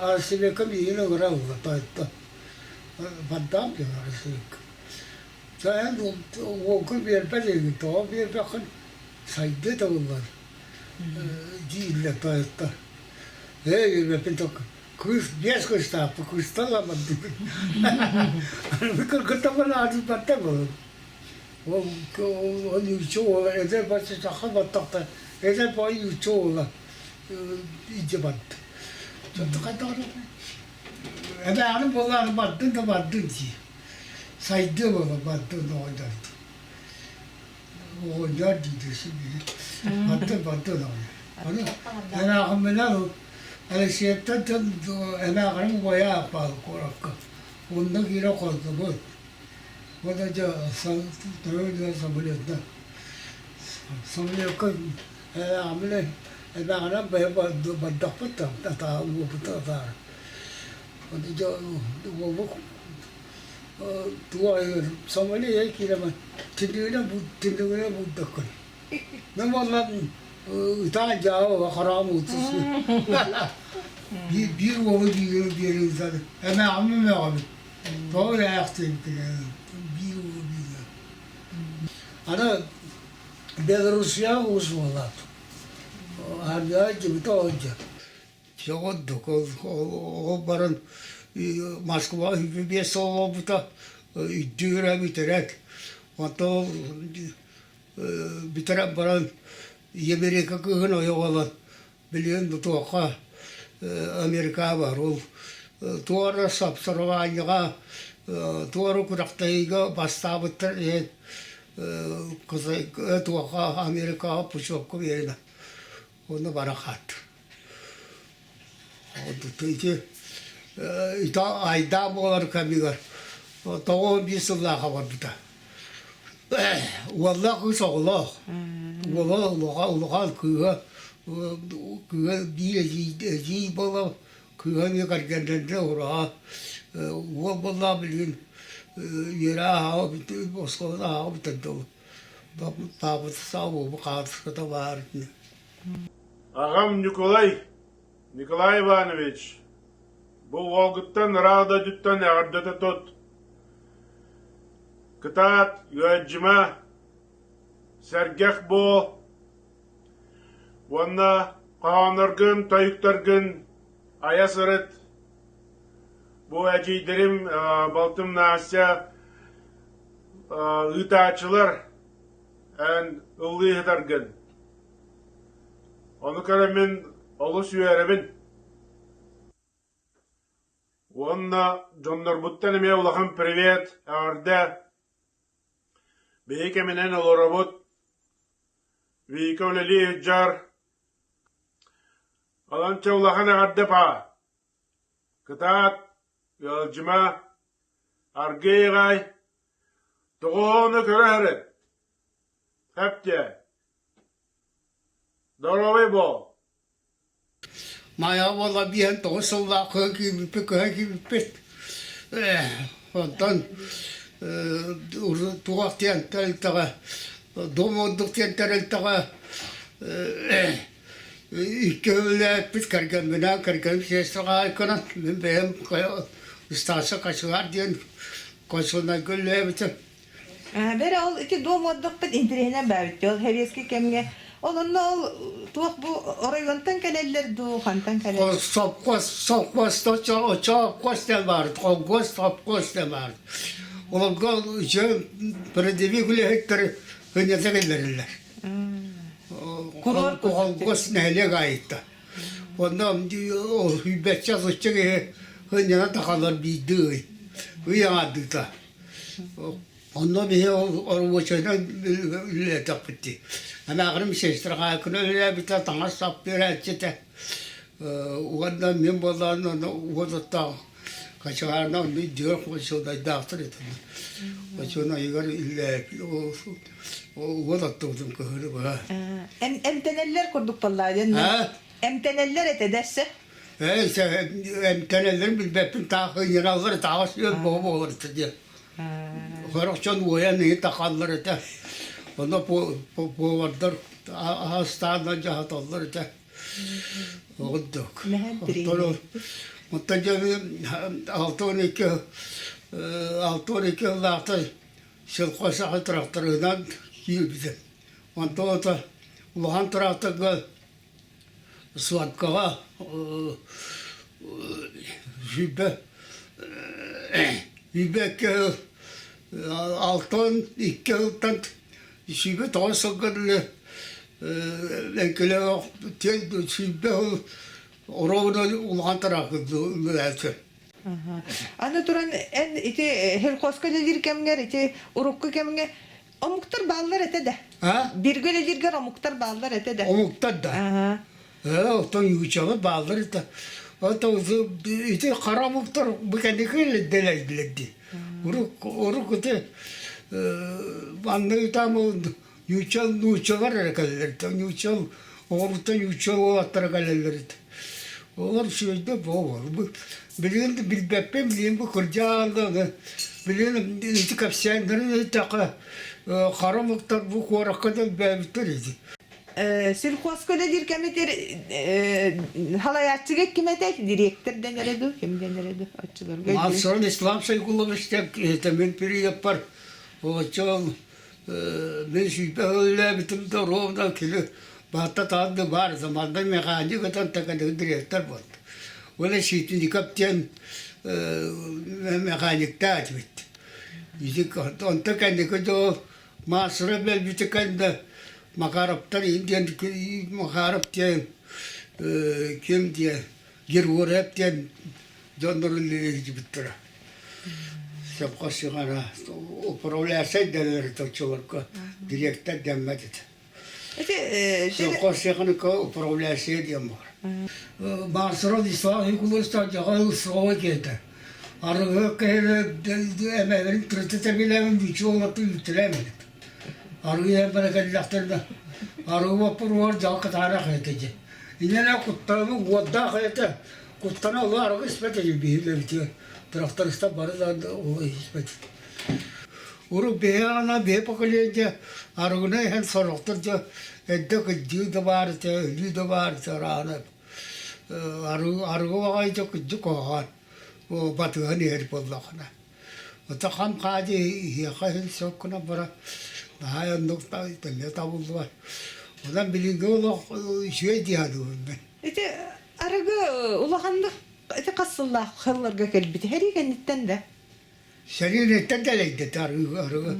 Арсенекка миигин ыҥыра ылла тойотто. Бардам диэн Арсенекка. Эн уолгун биэрбэт инигин, тоҕо биэрбэххин сайдыы табыллар дииллэр тойоттор. Ээ биэрбэппин кыыс биэс кыыстаахпын кыыстан ылабын Кыргыттарбын аатырбаттар буолуҥ. Ол ол нуучча уола эдэр бачча саха баттахта эдэр баҕайы нуучча уола илдьэ барда. Хайдах Эбээҕин буоллаҕына бардын да бардын дии. Сайдыы буола бардын оҕонньор. Оҕонньор диир син бардын бардын оҕонньор. Ону эмээхимминэн Алексеевтан эмээхиним убайа ааппаал куоракка. Онно киирэн холдубут. Уонна дьэ төрөөдүгэр самолетна самолекка эмээхимминэн эмээхинэн бэйэ бардахпыт да атаа уопута атаара. Уолбут туох самолет киирэмэн түннүгүнэн түннүгүнэн булдаккын. Мен буоллар ытаан дьаабы хараҕым уутус. Биир уолу биир биир ыытар. Эмээҕим эмээҕим. Тоҕо эрээхтиин биир уолу биир. Аны Белоруссия уус буолаат. Армияҕа дьыбыта олдьа. Сөҕөрдүк ол баран Москва 25 сыл олорбута үрдүүрэ бүтэрээт онтон бүтэрэн баран Америка кыыһын ойох ылан билигин бу туохха Америкаҕа бар ол туора сапсарванньаҕа туора күрэхтэһиигэ бастаабыттар иһин туохха Америкаҕа путевка биэрэн Онно бара хаат. Ити айдаа буолар кэмигэр 91 сыллааха барбыта. Уоллаах кыыс оҕолоох. Уола улахан кыыһа кыыһа биир эдьиий буола кыыһа эмиэ кэргэннэннэ ураһа уол буоллаҕа билигин үөрэ ааҕа оскуоланы ааҕа бүтэрдэ ол. Аҕам Ньукулай, Николай Иванович, бу уолгуттан ыраах дойдуттан эҕэрдэтэ тут. Кытаат, ыалдьыма, сэргэх буол уонна хоһоонноргун, тойуктаргын айа сырыт. Бу эдьиийдэрим, балтым Настя ыытааччылар эн ыллыы сытаргын. Ону көрөммүн олус үөрэбин. Уонна дьоннорбуттан эмиэ улахан привет, эҕэрдэ. Биһиги кэминэн олоробут. Вика үлэлии сылдьар. Аланча улахан эҕэрдэ паа. Кытаат, ыалдьыма, Аргыый аҕай, тоҕоону көрө сырыт, Хэптиэ, доруобай буол. Майа буола биэһэн 9 сыллаах көһөн киирбиппит, көһөн киирбиппит. Онтон туох диэн тэрилтэҕэ, дом ордук диэн тэрилтэҕэ икки үлэлээппит кэргэмминээн, кэргэним сиэстэрэ хаһаайканан, мин бэйэм Ыстааса Качылар диэн консульнайга үлэлээбитим. Бэрэ ол ити дом отдохпут интэриэһинэн баабит ол сэбиэскэй кэмҥэ ол онно ол туох бу оройуонтан кэлэллэр дуу хантан кэлэллэр Совхоз, совхоз, совхоз диэн баар, колхоз, совхоз диэн баар. Олорго дьэ передовик үлэһиттэр кынньата киллэрэллэр. Курорт Колхоз нэһилиэк аайыта. Онно сүүрбэччэ сычча киһи сынньана тахаллар биирдии ый, ый аҥаардыыта. Онно биһи оробуочайынан үлэлээтэхпит дии. Эмээхиним сестра хаайкына үлэлээбитэ, таҥас-сап биэрээччи этэ. Уонна мин буоллаҕына уот оттоох. Хачаарына онно дьиэ хочуонайдаахтар этилэр. Хочуонайыгар үллээппит уот оттубутум кыһыны быһа. Эмтэнэллэр курдук буоллаа диэн. Эмтэнэллэр этэ дэссе. Ээ, эмтэнэллэрин билбэппин таах ыйыраллар таҕас үөл боҕо буолар этэ диэн. Сорох дьон уойан иһи тахаллар этэ. Онно повардар астааннар дьаһаталлар этэ. Оҕурдук. Оттон дьэ 62 сыллаахта сельхозсаха тракторынан киирбитим. Онтон ото улахан тракторга сваркаҕа 22 сыл 62 сылтан 29 сылга дылы эҥкилээх 120 сыл оруобуна улахан тыраахтыр Аны туран эн ити сельхозка үлэлиир кэмҥэр ити урукку кэмҥэ омуктар бааллар этэ да? Биргэ үлэлииргэр омуктар бааллар этэ да? Омуктар да. Оттон нууччалар бааллар этэ. Оттон ити хара омуктар бу кэнники дэлэйдилэр дии. Урук урук ити манна там нууччал нууччалар эрэ кэлэллэр нууччал оҕоруттан нууччал уолаттара кэлэллэр этэ. Олор үчүгэйдик буолар. Билигин билбэппин, билигин бу кырдьаҕаллар билигин ити кэпсээннэрин иһиттэххэ хара омуктар бу куоракка да элбээбиттэр ити. Сельхозка үлэлиир кэмитир халайааччыга ким этэ? Дириэктэр дэнэрэ дуу, ким дэнэрэ дуу оччолорго? Мансурун Ислам Сайгулович диэн мин периодпар оччол мин сүүрбэ үлэлээбитим да ровно кини баатта таанды баар заманда механик ытан такадыгы директор буолла. Уонна Ситников диэн механиктаах этибит. Онто кэнники дьол маастара бэлбити кэннэ Макаровтар диэн Макаров диэн ким диэн Григорьев диэн дьоннору үлэлээбиттэрэ. Совхоз управляющай дэнэр оччолорго директор дэммэт этэ. Совхоз управляющай диэн баар. Барсыров Ислам Николаевич дьаҕа суоҕа киэтэ. Арыгы кэһэлэ эмэлэрин тырыты билэбин бүчү олорту үтүлээмэт. Арыгы эмбэрэ кэллэхтэринэ арыгы боппуруор дьал кытаанах этэ дьэ. Иннэнэ кутталым уордаах этэ. Куттана олу арыгы испэт этим биһилэбитигэр. Трактористар бары да испэт. Урут биһи аҕана биһи поколение арыгыны иһэн сорохтор дьэ эрдэ кырдьыы да баар этэ, өлүү да баар этэ араана. Арыгы арыгы баҕайыта кырдьык куһаҕан батыһан иһэр буоллаххына. Ото хам хаадьы иһиэхэ иһин сөп гынан баран наһаа оннук тэллэ табыллыбат. Онон билиҥҥи олох үчүгэй дии саныыбын мин. Ити арыгы улаханнык ити хас сыллаах сылларга кэлбит сэрии кэнниттэн да? Сэрииниттэн дэлэйдэ арыгы арыгы.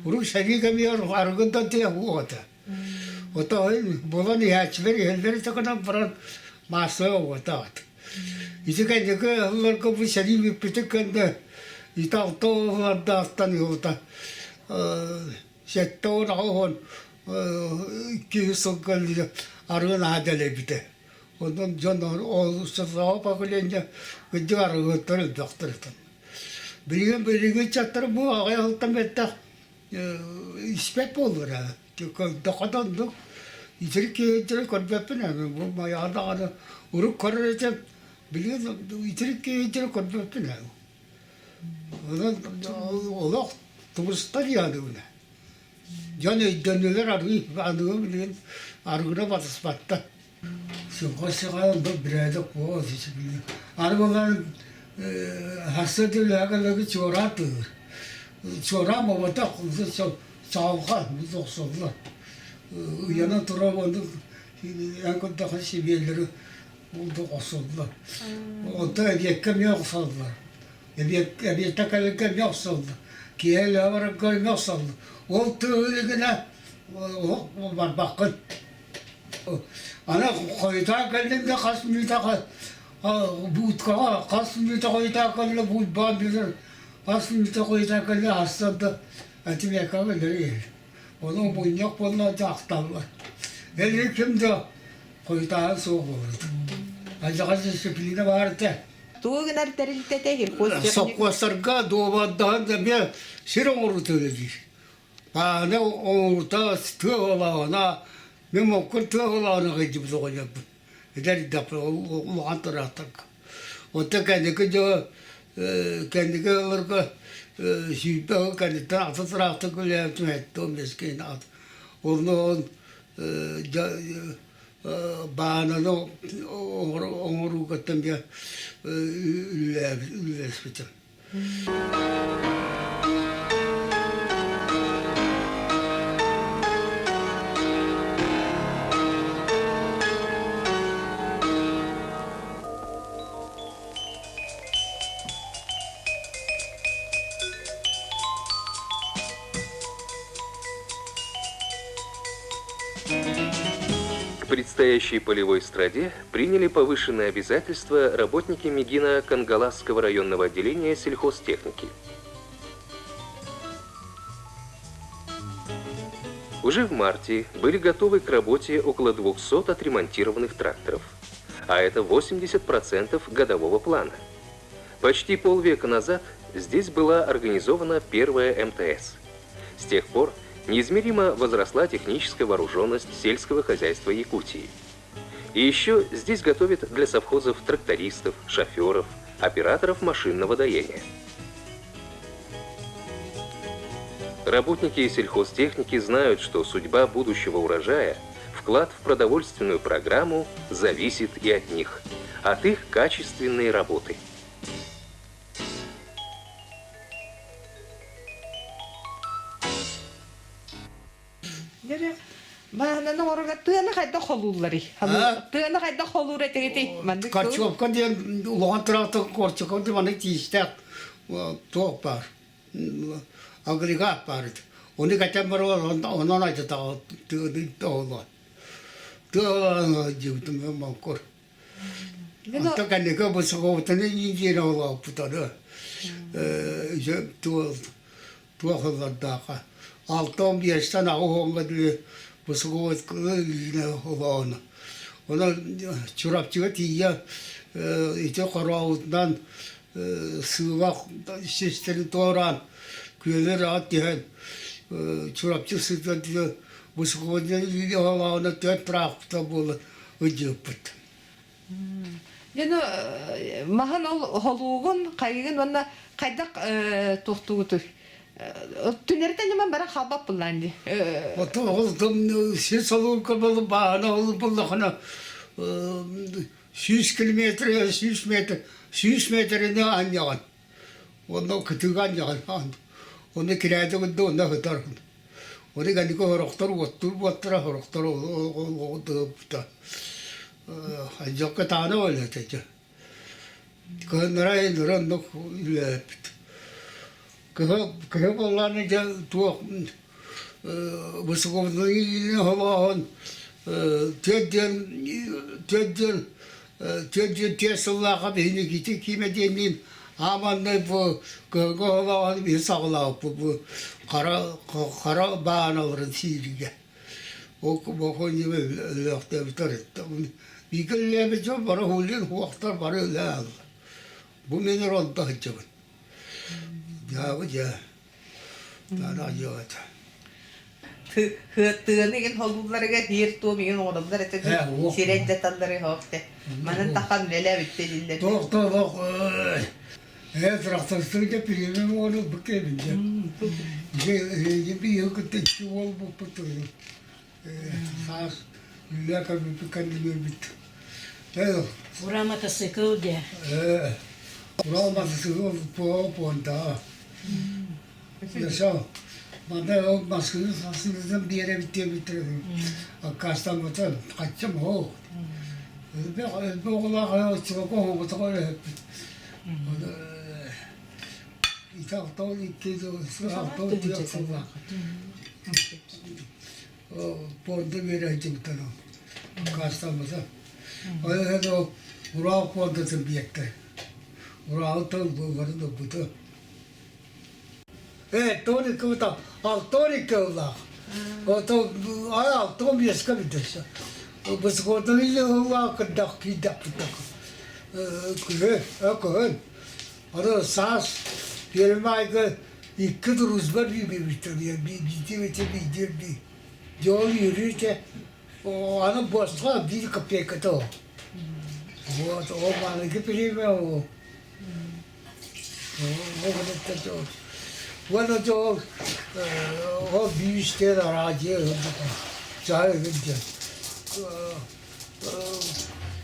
Урут сэрии кэмигэр арыгыттан тиэх уота. Ото буолан иһээччилэр иһэллэр гынан баран маассаҕа уотаат. Ити кэнники сылларга бу сэрии бүппүтүн кэннэ ити алта уоллардаахтан уота 78 киһи сылга арыгы наһаа дэлэйбитэ. Онон дьон ол сорох поколение кырдьык арыгыһыттар элбэхтэр этэ. Билигин билиҥҥи ыччаттар бу аҕыйах сылтан бэттэх испэт буоллулар Көрдөххө да оннук итирик киһи көрбөппүн ээ бу майаҕа даҕаны урут көрөр этим билигин итирик киһи көрбөппүн ээ. Онон олох тубуста дии саныыбын Дьон өйдөннүлэр арыы аныгы билигин арыгыны батыспаттар. Сылга бирээдэк буо Арыгыларын хаста үлэҕэ чуораан тыыр. Чуораан буолбатах чаҕылҕа охсоллор. Ыйанан турар оннук эн көрдөххө сибиэллэри охсоллор. Онтон эбиэккэ эмиэ охсоллор. Эбиэттэ кэлэргэ эмиэ охсоллор. Киэһэ үлэҕэ барарга эмиэ охсоллор. Ол тыаһы олох барбаккын. Аны хойутаан кэллиҥ да хас мүнүүтэ бууткаҕа хас мүнүүтэ хойутаан кэллэ буутбаан билэр хас мүнүүтэ хойутаан кэллэ аһастан да этимиэкэҕэ өлөр иһэр. Ону мунньах буолла да ахталлар. Эли ким да хойутааһын суох буолар. Алдьархай дисциплина баар этэ. тугу гынар тэрилтэтэ сельхозтехника? Сопхуостарга дуобардаһан эмиэ сир оҥоруута үлэлиир. Бааны оҥоруута тыа олоҕуна, мин моккун тыа олоҕуна сылдьыбыт оҕонньорбун. Эдэр эрдэхпинэ улахан тыраахтарга. Оттон кэнники дьоно кэнники ыларга 20 сыл кэнниттэн атын тыраахтарга үлэлээбитим 75 киһини Онно баананы оҥоруугаттан үлэлэспитим. К предстоящей полевой страде приняли повышенные обязательства работники Мегина Кангаласского районного отделения сельхозтехники. Уже в марте были готовы к работе около 200 отремонтированных тракторов, а это 80% годового плана. Почти полвека назад здесь была организована первая МТС. С тех пор неизмеримо возросла техническая вооруженность сельского хозяйства Якутии. И еще здесь готовят для совхозов трактористов, шоферов, операторов машинного доения. Работники сельхозтехники знают, что судьба будущего урожая, вклад в продовольственную программу зависит и от них, от их качественной работы. Дьэ, бааһынаны оҥорорго тыаны хайдах холуулларый? Тыаны хайдах холуур этигитий? Маннык Корчевка диэн улахан тыраахтар Корчевка диэн маннык тиистээх туох баар агрегат баар этэ. Ону кэтэн баран онон айтатаҕа тыаны тоһолоон. Тыа дьиэбитин моҥкур. Онтон кэнники высоковытаны иитиэн олооппутары туох ыллардаахха 65-тэн 80-га диэри высоковытканы иинэ олоону. Онон Чурапчыга тиийэ ити хорообутунан сыылах систэрин туораан күөлү ыраат түһэн Чурапчы сытан высоководнай олоону түөрт тыраахпыта буолан ыдьыыппыт. Дьэ, ну, маһын ол холуугун, хайыгын уонна хайдах туохтуугутуй? Түнэритэн ньыман бара халбап буллаан дии. Ото ол сир солуурка болу баана ол буллахына 100 километр, 100 метр, 100 метрини анньаҕын. Онно кытыыга анньаҕын. Онно кирээдэ гында онно сытар. Оны кэнники сорохтор уоттуур буолтара, сорохтор оҕо Дьокко таана буолла этэ. Кыһыннара иһин оннук үлэлэппит. Кыһы буоллааны дьэ туох высоководный холооһун 4 диэн 4 диэн 4 диэн 4 сыллаахха биһини кити киимэ диэнниин ааманнай бу кыһыҥҥы холооһун биһи саҕалаабыппыт бу хара хара бааналарын сииригэ. Ол бокуонньуга өлөөхтөөбүттэр бииргэ үлэлээбит дьон бары уһуллун уохтар бары үлэ Бу мин оролдо сылдьабын. Дьаабы дьэ. Таана дьиэҕэ Тыаны игин холуулларыгар биир туом игин оҥороллор этэ сирэй даталлары хоохте. Манан тахан үлэлээбитте диллэр. Туох туох трактористыга премия ону быккебин дьэ. Дьэ биһиги кытта икки уол буолбут саас үлэ көрбүппүт кэннилиэрбит. Ура мотоцикл дьэ. Ура мотоцикл понта. Ясау. Манда ол маскыны сасынытын биэрэбит диэбиттэр аккаастаммыта хаччам оһох. Элбэх элбэх оҕолоох чугака оһоҕотоҕо өрөһөппүт. Италтон икки алтон түөрт сыллаах пуонда биэрээччибиттэн аккаастаммыта. Ол иһин ол Урал пуондатын биэртэ. Уралтан бары ылбыта. Тоник ыта алтоник ыллаах. Ото алтон биэскэ бүтэрсэ. Бысыкотон ыллаах кырдах киирдэхпит. Күһүн, күһүн. Аны саас Пермайга икки дружба биирбиттэр биирдии биирдии Дьол үөрүүтэ аны босхо биир копейката ол. Вот, ол маныгы премия ол. Уонна ол ол биистэн араадьыйа ылбыта. Чаһы ыгырдьа.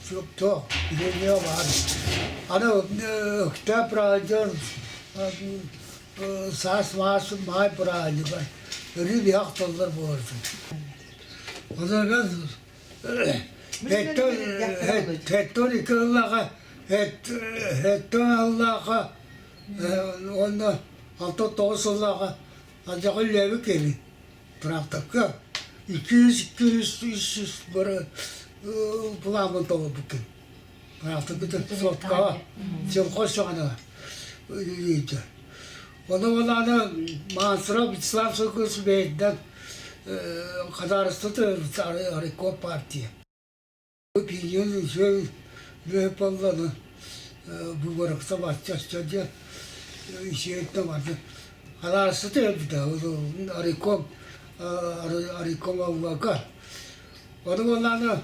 Суптуох, билиниэ баар. Аны Өктөөп радио саас маас маай бырааһынньыгар өрүү биһи ахталлар буоларбыт. Онон Хэттон икки ыллаха Хэттон ыллаха уонна 69 сыллааха алдьархай үлэлээбит киһи тракторга 200-200 бары планын толорбуккун. Тракторга соткаҕа сельхоз саҕана үлэлиирдэ. Ону олаана Мансуров Вячеслав Соколович бэйэтинэн хадаарыстыта Ариков партия. Пинион үчүгэй үөһэ буоллаҕына быыбарыкта бачча диэн үчүгэйтэн барды. Хадаарыстыта өлбүтэ Ариком Ариком аллака. Ону буоллаҕына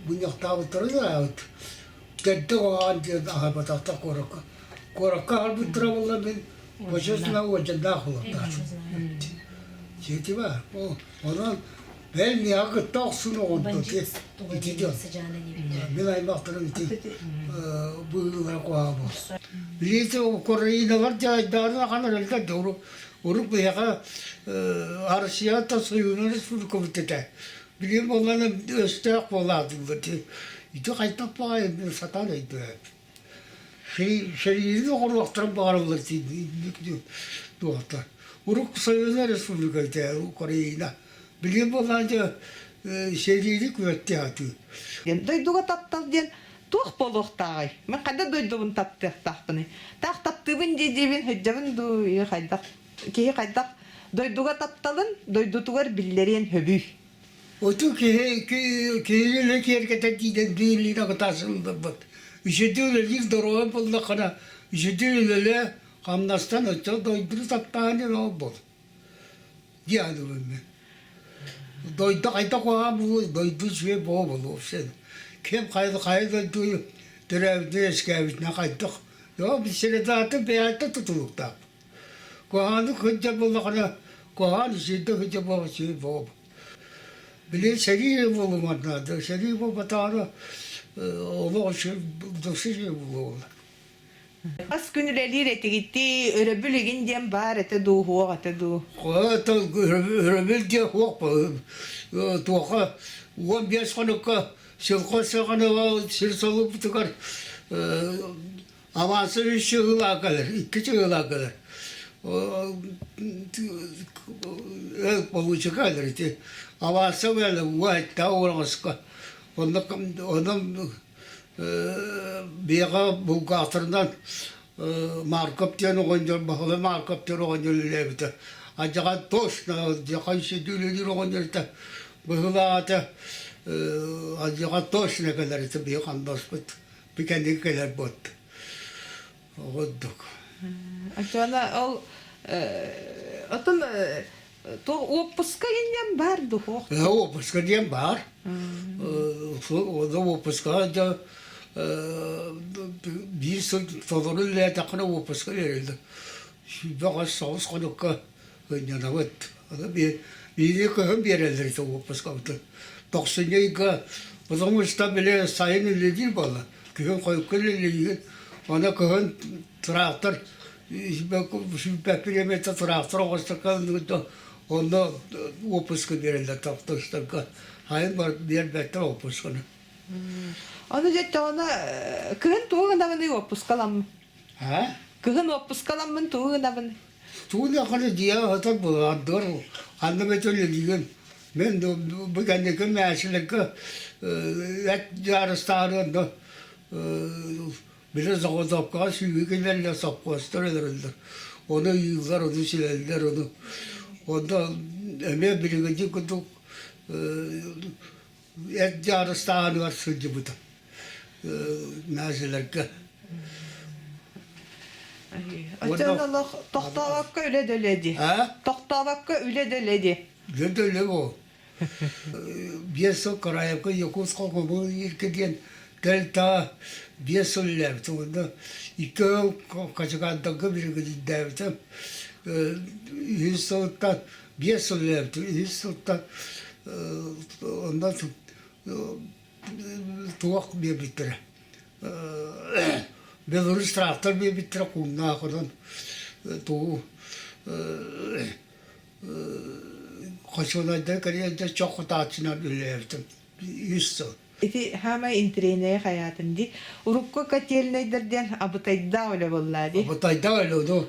мунньахтаабыттара да Төрдө оҕоҕон диэн аһарбатахтар куоракка. Куоракка аһарбыттара буолла мин почетно уордьаннаах буолуохтаахпын. Сити баар. Онон бэл миэхэ кытта охсун оҕонто ити дьон. Мин аймахтарым ити быһыылара куһаҕан буолсу. Билиити Украиналар дьайдаарын ахан эрэллэр да урут биһиэхэ Россията Союзун Республикабыт этэ. Билигин буоллаҕына өстөөх буолаатыллар ити хайдах баҕайы сатаан өйдөөбөт. Сэриини оҥоруохтарын баҕараллар туохтар. Урукку Союзная Республика этэ Украина. Билигин буоллаҕына дьэ сэриини күөттүү сатыыр. Дойдуга таптал диэн туох буолуохтааҕый? Мин хайдах дойдубун таптыахтаахпыный? Таах таптыыбын дии диибин сылдьабын дуу, хайдах киһи хайдах дойдуга тапталын дойдутугар биллэриэн сөбүй? Оту киһи киһини киэргэтэ диидэн биирлиин агытаасылларбыт. Үчүгэй үлэлиир доруобай буоллаххына, үчүгэй үлэлээ, хамнастан оччо дойдуну таптаан диэн ол буол. Диэн мен. Дойду хайда куһаҕан буолуой, дойду үчүгэй буола буолуо сен. Ким хайа хайа дойду төрөөбүтүнэн үөскээбитинэн хайдах. Йоо средаатын бэйэттэн тутулуктаах. Куһаҕаны сылдьар буоллаҕына, куһаҕан сиргэ сылдьар буолла сир буолуо. Били сэрии буолумар наада. Сэрии буолбатаҕына олох дохсун сир буолуо. Хас күн үлэлиир этигитий, өрөбүл игин диэн баар этэ дуу, суох этэ дуу? Өрөбүл диэн суох туоха 15 хонукка сельхоз саҕана сир солуубутугар Аванса үс чыгылаах кэлэр, икки чыгылаах кэлэр. Получа кэлэр ити. Аванса кэлэр, уайтта ураҕаска. Онно онон биэҕэ булгаатырынан Марков диэн оҕонньор, Баһылай Марков диэн оҕонньор үлэлээбитэ. Адьаҕа точно дьахан сиди үлэлиир оҕонньор этэ. Быһылаата адьаҕа точно кэлэр этэ биһи хандаспыт. Бүкэнники кэлэр буот. Оҕурдук. Оччоҕуна ол оттон туох уоппуска диэн баар дуу? Уоппуска диэн баар. Онно уоппускаҕа дьэ биир сыл толору үлэлээтэххинэ уоппуска биэрэллэр. 28 соҕус хонукка ынньанабыт. Биири кыһын биэрэллэр ити уоппускабытын. Тохсунньу ыйга потому что били сайын үлэлиир буолла. Күһүн хойукка үлэлиигин. Аны кыһын трактор сүүрбэппин трактор оҕустарга онно уоппуска биэрэллэр трактористарга. Сайын биэрбэттэр уоппусканы. Ону дьэ тоҕоно кыһын тугу гынабыный уоппускаламмын? Кыһын уоппускаламмын тугу гынабын? Тугу дьиэ аһатар буолаардыгар ханна эмит үлэлиигин. Мин бу кэнники мээчилэргэ эт дьаарыстаары онно били заготовкаҕа сүүһү киллэрэллэр, сопхуостар өлөрөллөр. Ону ыйыыллар, ону силэллэр, ону онно эмиэ билиҥҥи курдук эт дьаарыстааһыныгар сылдьыбытым. Наазиларга. Оччоон олох тохтообокко үлэ да үлэ дии. Тохтообокко үлэ да үлэ дии. Үлэ да үлэ буол. Биэс сыл Караевка Якутск холбуу ирке диэн дельта биэс сыл үлэлээбитим. Онно икки ыл хачыгаандарга биригэдьирдээбитим. Үһүс сылыттан биэс сыл үлэлээбитим. Үһүс сылтан онно туох биэрбиттэрэ Беларусь трактор биэрбиттэрэ кууннаах онон тугу хочуонайдар кэлиэнтэ чох кутааччынан үлэлээбитим үс сыл. Ити хаамай интириэнэйи хайаатын дии. Урукку котельнайдар диэн абытайдаах үлэ буоллаа дии. Абытайдаах үлэ ону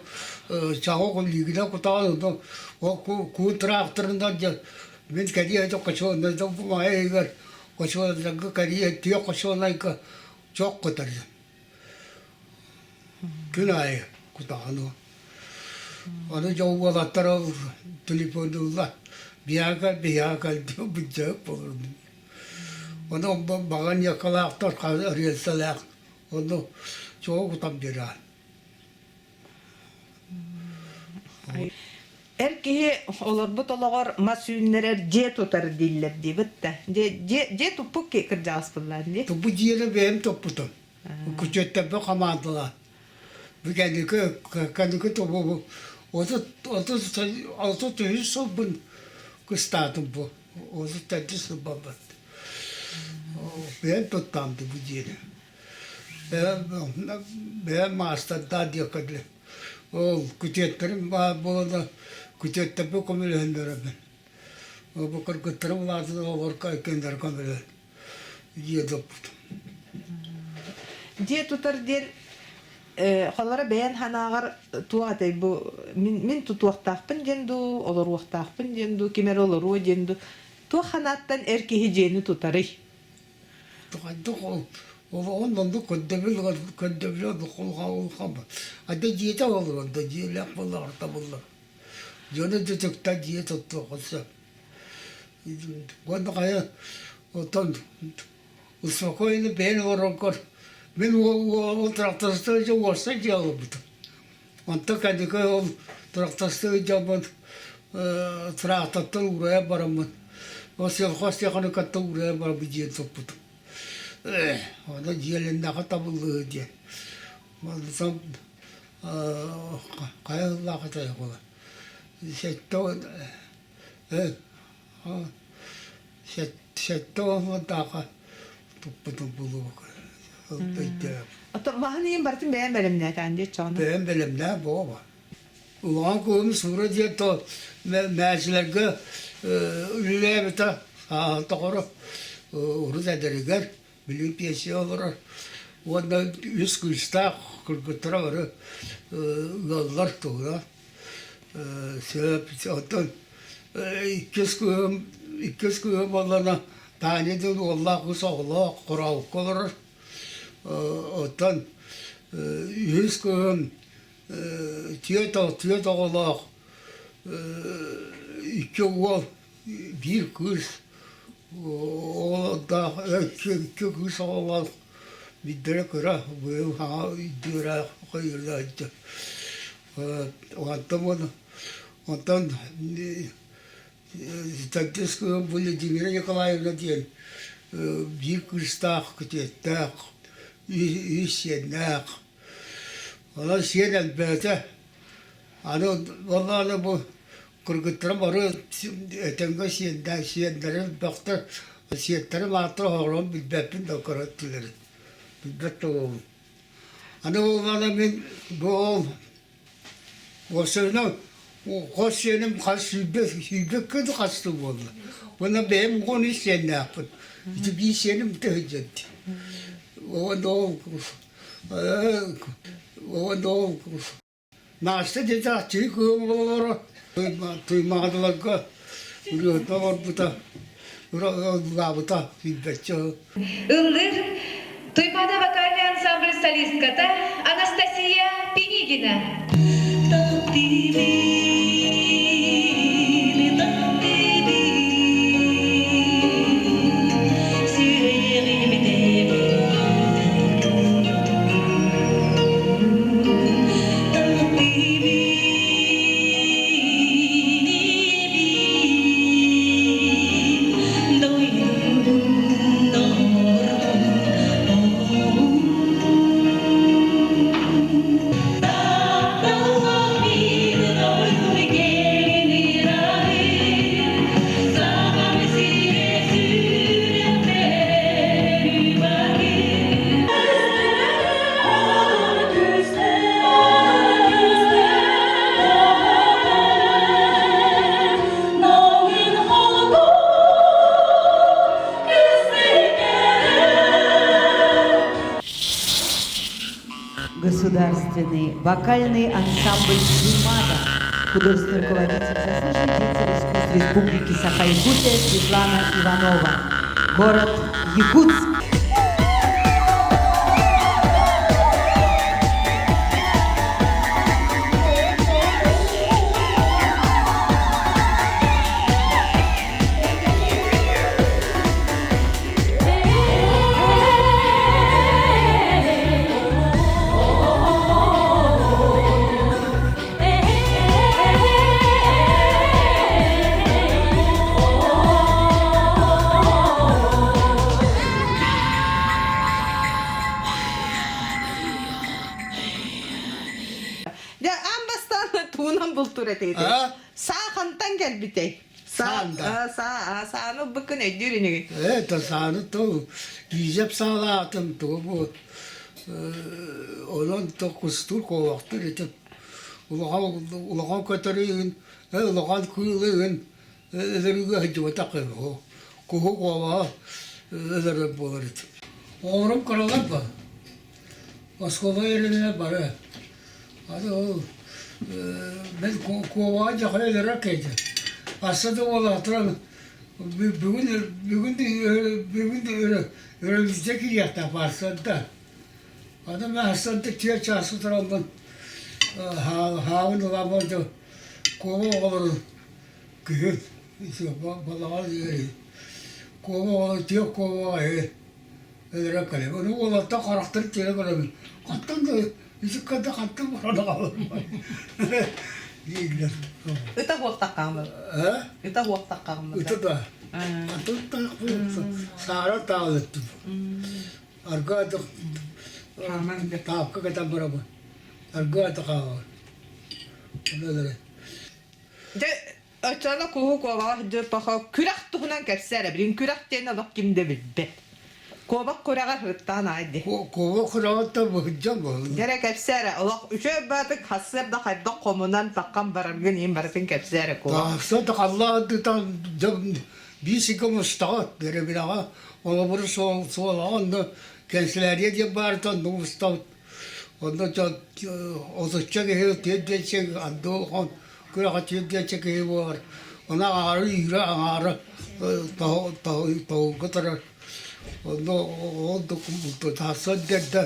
чаҕы лигинэ кутаҕын ону ол куун тракторынан дьэ мин кэлиэ хочуонайда маайыгар хочуонайга кэлиэ тыа хочуонайга чох кутар Күн аайы кутаҕын Ону дьон уолаттар ол телефоннууллар биһиэхэ биһиэхэ быдьаһык буолурдум. Ону баҕан якалаахтар рельсэлээх ону чоҕу кутан биэрээр. Эр киһи олорбут олоҕор мас үүннэрэр дьиэ тутар дииллэр диибит да. Дьиэ, дьиэ, дьиэ туппут кырдьаҕас буоллаан дии. Туппут дьиэни бэйэм туппутум. Күтүөттэрбин хамаандалаан. Бу кэнники кэнники тобу 33 сылбын кыстаатым бу. 34 сыл барбыт. Бэйэм туттаам бу дьиэни. Бэйэм бэйэм маастардаан диэххэ дылы. Ол күтүөттэрим баар буолан күтүөттэрбин көмөлөһөннөрөбүн. Бу кыргыттарым улаатан оҕолор кэннилэр көмөлөһөн дьиэ туппутум. Дьиэ тутар диэн холоро бэйэн санааҕар туох этэй бу мин мин тутуохтаахпын диэн дуу, олоруохтаахпын диэн дуу, ким эрэ олоруо диэн дуу туох санааттан эр киһи дьиэни тутарый? Хайдах ол олоҕун оннук көрдөбүл көрдөбүлэ улахан ада дьиэтэ олорор да дьиэлээх буоллаҕар табыллар. Дьону дьүтүктэн дьиэ туттуохха сөп. Уонна хайа оттон успокоенный бэйэн олороргор мин ол трактористыы дьэ уопсай дьиэ олорбутум. Онтон кэнники ол трактористыы дьоммун трактортан уурайан бараммын ол сельхозтехникаттан уурайан бараммын дьиэни туппутум. Ону дьиэлэннэххэ табыллыыһы диэн. Онтон хайа сыллаах этэй буолар сэттэ 70 уонтааха туппутум булуок Ото маһын иин барытын бэйэм бэлэмнээтээн диэт чоҕону. Бэйэм бэлэмнээн буоба. Улахан куһум суура диэн то мээчилэргэ үлэлээбитэ тоҕоро урут эдэригэр билигин пенсия олорор уонна үс кыыстаах кыргыттара бары ыаллар туһуна сөп оттон иккис кыыһым иккис кыыһым буоллаҕына Таня диэн уоллаах кыыс оҕолоох Хорообукка олорор оттон үһүс кыыһым түөрт түөрт оҕолоох икки уол биир кыыс оҕолордоох икки кыыс оҕолоох биирдэрэ кыра быйыл саҥа үөрэх сылдьар онтон онтон төрдүс кыыһым Владимира Николаевна диэн биир кыыстаах күтүөттээх үс сиэннээх онон сиэн элбээтэ аны уонна бу Кыргыттарым бары этэҥҥэ сиэннээх сиэннэрим элбэхтэр, сиэттэрим ааттара оһоҕорун билбэппин да көрө өттүлэрин билбэт да буолабын. Аны буоллаҕына мин бу ол уопсайынан хос сиэним хас сүүрбэ сүүрбэ күн хастыы буолла. Уонна бэйэм 13 сиэннээхпин. Ити биир сиэним тыһыдьан. Уонна ол уонна ол Настя диэтэх чиһи кыһын оҕолоро Туймаадаларга ырыата оҥорбута, ыллаабыта билбэччэ. Ыллыыр Туймаада вокальный ансамбль солистката Анастасия Пинигина. художественный вокальный ансамбль «Юмада», художественный руководитель, заслуженный деятель искусств Республики Саха-Якутия Светлана Иванова. Город Якутск. Дьэ, аан бастаан тугунан бултуур этигит? Саа хантан кэлбитэй? Саанда. Саа, сааны ылбыккын өйдүүр инигин. Это сааны тыл киизэп саалаатын тугу бу онон то кустуур куобахтыр ити улахан улахан көтөрүгүн улахан кыылыгын өлөрүүгэ сылдьыбатах куһу куобаҕа өлөрөр буолар ити. Оҕолорум кыралар ба оскуола үөрэнэр бары Аны ол мен куобаҕа дьахай өлөрөр киһи. Assa да уолаатыран бүгүн бүгүн бүгүн өрөбүлдьэ киириэхтээх баарсанта. Аны мен ассанта түөрт чааска тураммын хаабын ыламмын куоба оҕолорун күһүн балаҕан куоба оҕолорун түөрт куобаҕа өлөрө кэлэр. Ону уолаттар харахтарын тиэрэ көрөбүн. Хантан да үчүккэ хантан баран аҕалым дииллэр. Ыта хуохтаххаамыр. Ыта хуохтаххаамыр. Ыта да. Хантан саара таалыттым. Арга таапка кэтэн барабын. Арга хаалар. Дьэ, Оччоҕуна куһу куобаҕа дьыл-похо күрэх туһунан кэпсээ эрэ билин күрэх диэн олох ким да билбэт. Куобах күрэҕэр ырыттаан аай дии. Куобах күрэҕиттэн быһыдьан буолла. Дьэрэ кэпсээ эрэ олох үчүгэй баатык хассыар да хайдах хомунан таххан бараргын иһин барытын кэпсээ эрэ куобах. Тахса да халлаан биир сиргэ мустаҕыт бэрэбинэҕэ холобур суолаҕа онно кэнсэлээрийэ диэн баарыттан онно мустабыт. Онно отучча киһи тиэрдиэччи анды улахан күрэххэ тиэрдиэччи киһи буолар. Ону аҥаара үүрэ аҥаара тоһуурга турар. Онно ол тахсан эрдэ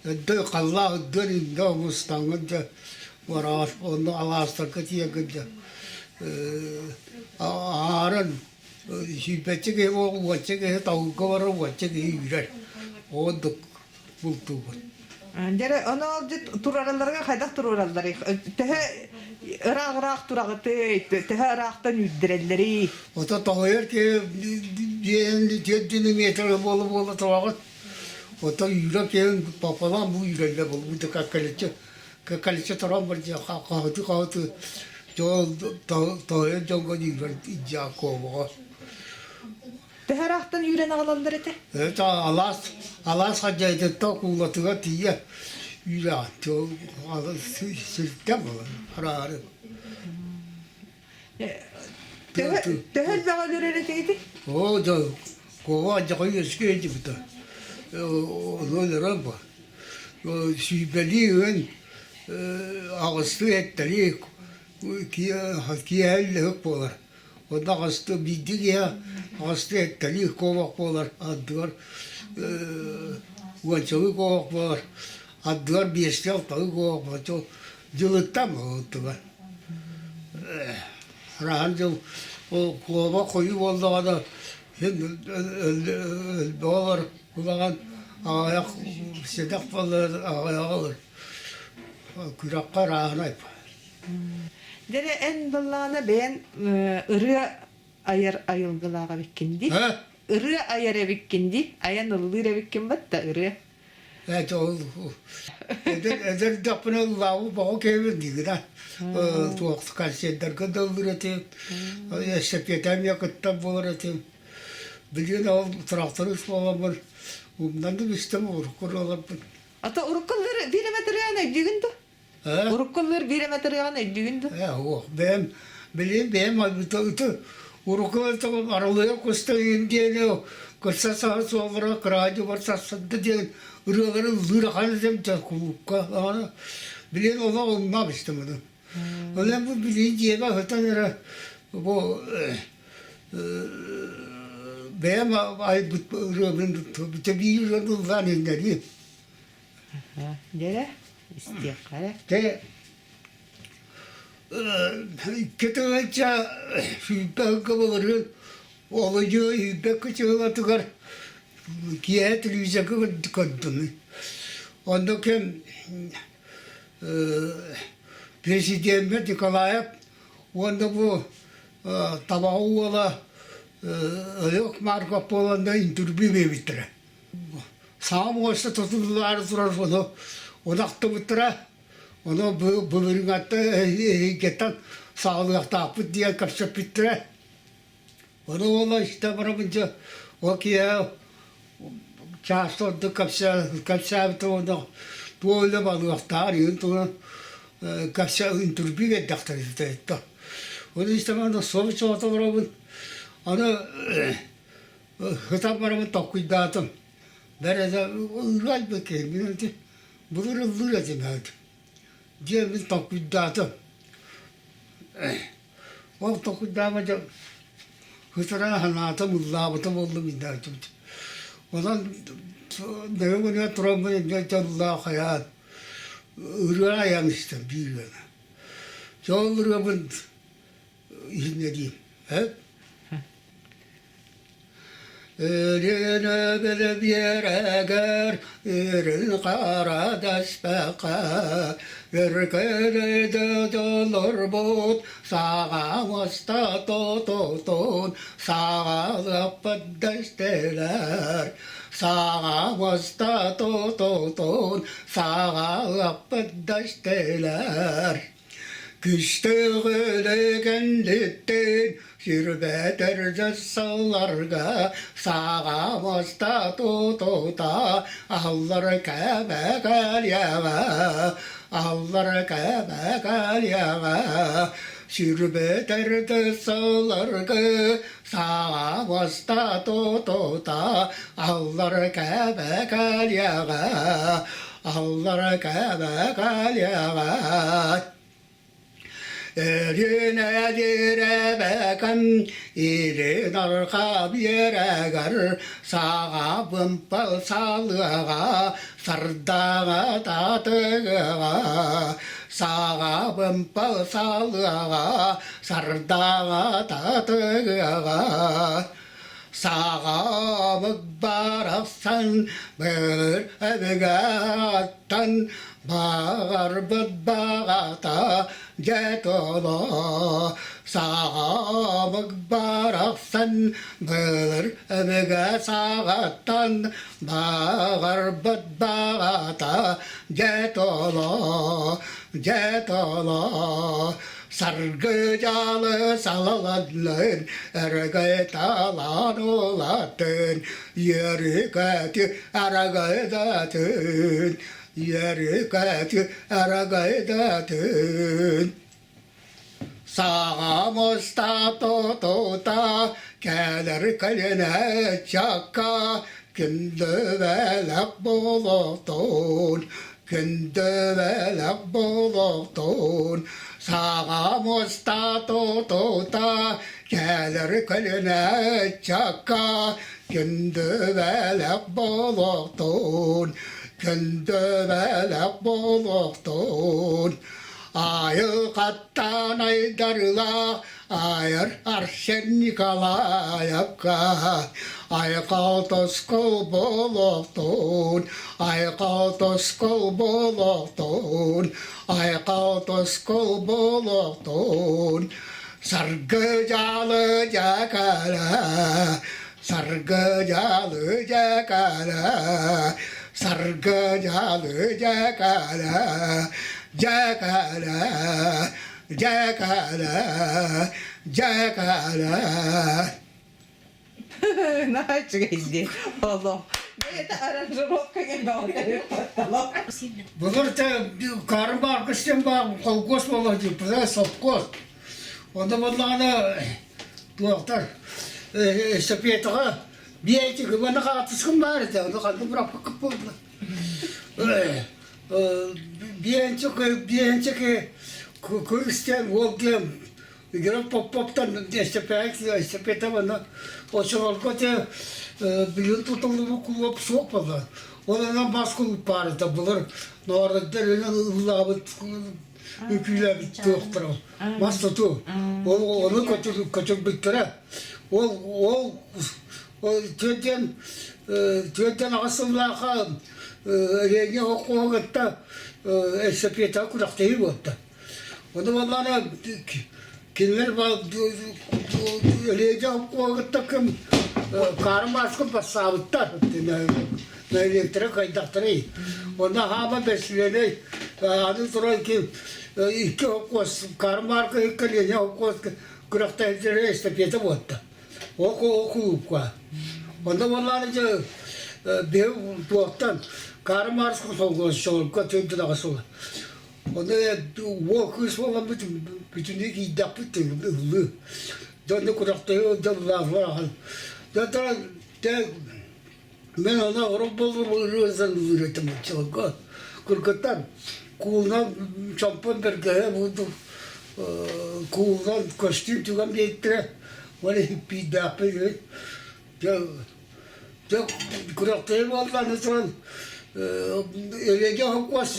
эрдэ халлаан үрдүөн иннэ мустаҥҥын дьэ бараҕар онно алаастарга тиийэҥҥин дьэ аҥааран сүүрбэччэ киһи уонча киһи тоһуурга барар уонча киһи үүрэр. Оннук бултуубут. Дьэрэ, ону ол тураралларыгар хайдах туруоралларый? Төһө ыраах-ыраах тураҕытый? Төһө ыраахтан үүрдэрэллэрий? Ото тоһуйар киһи диэн тиэрдини метр буола-буола тураҕыт. Ото үүрэ киһин пополам бу үүрэллэ булбут каккалечче каккалечче туран бар хаһыты-хаһыты тоһуйар дьоҥҥо үүрэр Дьаакобоҕа. Төһө ыраахтан үүрэн аҕалаллар этэ? Это алаас, алаас хадьайдыттан куулатыгар тиийэ үүрэҕин сиртэн буолан араары. Төһө төһө элбэҕи өлөрөр этигити? Оо, да, куоба алдьархай үөскүү сылдьыбыта. Ону өлөрөн бар. Сүүрбэлии ыан аҕыстыы эттэлии киэһэ үллэһик буолар. Онно аҕыстыы биирдии киһи аҕыстыы сэттэлии куобах буолар, ардыгар уончалыы куобах буолар, ардыгар биэстии алталыы куобах буолар. Дьылыттан буолуттугар. Араһан дьыл ол куобах хойуу буоллаҕына син өлбөҕө улахан аҕыйах сэдэх буоллар аҕыйаҕа ылар. Күрэххэ арааһынай. Дьэрэ эн быллаана бэйэн ырыа айар айылгылаах эбиккин дии. Ырыа айар эбиккин дии. Айан ыллыыр эбиккин батта ырыа. Это ол эдэр эдэрдэхпинэ ыллаабы боҕо киһибин диигин а туох концерттарга да ыллыыр этим эстафетам кытта буолар этим билигин ол тракторист буоламмын умнан да бистим урукку ырыаларбын Ата урукку ыллыыр биир эмэ ырыаны өйдүүгүн дуо? Урукку ыллыыр биир эмэ ырыаҕын өйдүүгүн дуо? Ээ, суох. Бэйэм, билигин бэйэм айбыта ыты. Урукку аралыйа кустайын диэни кырса саха суоллара кыраадьы бар сарсында диэн ырыалары ыллыыр ахан этим кулуупка аны билин олох ылмабыстым аны. Онон бу билин дьиэбэ сытан эрэ бу бэйэм айбыт ырыабын биир ырыаны ыллаан иһиннэриим. Дьэрэ, истиэххэ эрэ. Те Кытылыча сүүрбэ сылга былырыын олунньу сүүрбэ чыһылатыгар киэһэ телевизорга көрдүм. Онно кэм президеммит Николаев уонна бу Табаҕа уола Өлөк Марков буоланна интервью биэрбиттэрэ. Саҥа муоста тутуллаары турар ону одахтыбыттара. Ону былырыҥҥаттан эһигиттэн саҕалыахтаахпыт диэн кэпсэппиттэрэ. Ону уола истэ барабын дьэ ол киэһэ чааста ордук кэпсээбитэ уонна туох үлэ балыахтааҕар иһин туһунан кэпсэ интервью биэрдэхтэрэ этэ. Ону истэ баран совет соҕото барабын. Аны сытан барабын толкуйдаатым. Бэрэ ырыа киһи мин ити былыр ыллыыр этим эбит. Диэммин толкуйдаатым. Ол толкуйдаама дьэ ытыра санаатым ыллаабытым буоллум иннээччибит. Онон нөҥүө тураммын инньэ дьоллоох хайаан ырыа айан истим биир гына. Дьэ ол ырыабын иһиннэриим. Э? Өлүөнэ биэрэгэр үрүҥ хара даспака Өркөлөйдө дьоннорбут саҕа муоста тототун саҕалаппыт дэстилэр Саҕа муоста тототун саҕалаппыт дэстилэр Күстээх кэнниттэн сүрбэтэр дьассалларга саҕа муоста тутута аллар кэбэ кэлиэҕэ, аллар кэбэ кэлиэҕэ. Сүрбэтэр дьассалларга саҕа муоста тутута аллар кэбэ кэлиэҕэ, аллар кэбэ кэлиэҕэ. Өрүнэ-дьирэбэкэм илин арҕаа биэрэгэр саҕабымпал салыаҕа сардаҥа татыгыаҕа саҕабымпал салыаҕа сардаҥа татыгыаҕа Саҕабыт барахсан быр өбүгэттэн баҕарбыт баҕата дьэ толо. Саҕабыт барахсан былыр өбүгэ саҕаттан баҕарбыт баҕата дьэ толо, дьэ толо. Саргы дьаалы салаланнын, өрөгөй талаан улаттын, үөрү-көтү арагайдатын, үөрү-көтү арагайдатын. Саҕа муста тутута кэлэр кэлинэ чакка күндү бэлэх буолуохтун, Күндү бэлэх буолуохтун, саҕа муста тутута кэлэр көлүнэ ыччакка күндү бэлэх буолуохтун, күндү бэлэх буолуохтун. Айылҕаттан айдарыылаах Айар Арсен Николаевка айхал тоскол буолуохтун, айхал тоскол буолуохтун, айхал тоскол буолуохтун. Саргы дьаалы дьаакара, саргы дьаалы дьаакара, саргы дьаалы дьаакара, дьаакара. Дьэкэлэ, дьэкэлэ. Наһаа үчүгэй дии. Олох. Бэйэтэ аранжировка Былыр Карын Бааркыстен баар колхоз буолар дии, совхоз. Онно буоллаҕына Туохтар эстафетаҕа биэти гыбаны хаатыскын баар этэ, ону ханна бырахпыккыт буолла. Биэнчик биэнчик кырыстыан уол диэн Игорь Поповтан эстафета уонна оччолорго те билин тутуллубут кулууп суох буолла. Ол онон бас кулууп баар этэ былыр ноороддар ыллаабыт үкүүлээбит туохтара мас тутуу. Ол ону көтүрбүттэрэ. Ол ол түөртэн түөртэн аҕыс сыллаахха Леня Охоҕо кытта эстафетаҕа күрэхтэһии буолта. Ону буоллаҕына кинилэр Леня Охоҕо кытта ким Карын Марскын бассаабыттар нэһилиэктэрэ кыайдахтарый. Онно хаама бэсилиэнэй аны туран ким икки холкуос Карын Марка икки Леня холкуос күрэхтэһиилэрэ эстафета буолта. Ол кулуупка. Онно буоллаҕына дьэ биһи туохтан Карын Марска солгуос төрдүн аҕыс сыл. Ону уол кыыс буоламмыт бүтүннүү киирдэхпит ыллыы. Дьонно күрэхтэһии дьоллоох ахан. Дьэ Мен аны орох боллур ырыасан ылыыр этим оччолорго. Кыргыттар куулунан чомпон бэргэһэ буурдук куулунан көстүүм түгэн биэриттэрэ уонна хиппиирдээхпин үһү. Дьэ дьэ күрэхтэһии буолла аны туран Элиэдьэ холкуос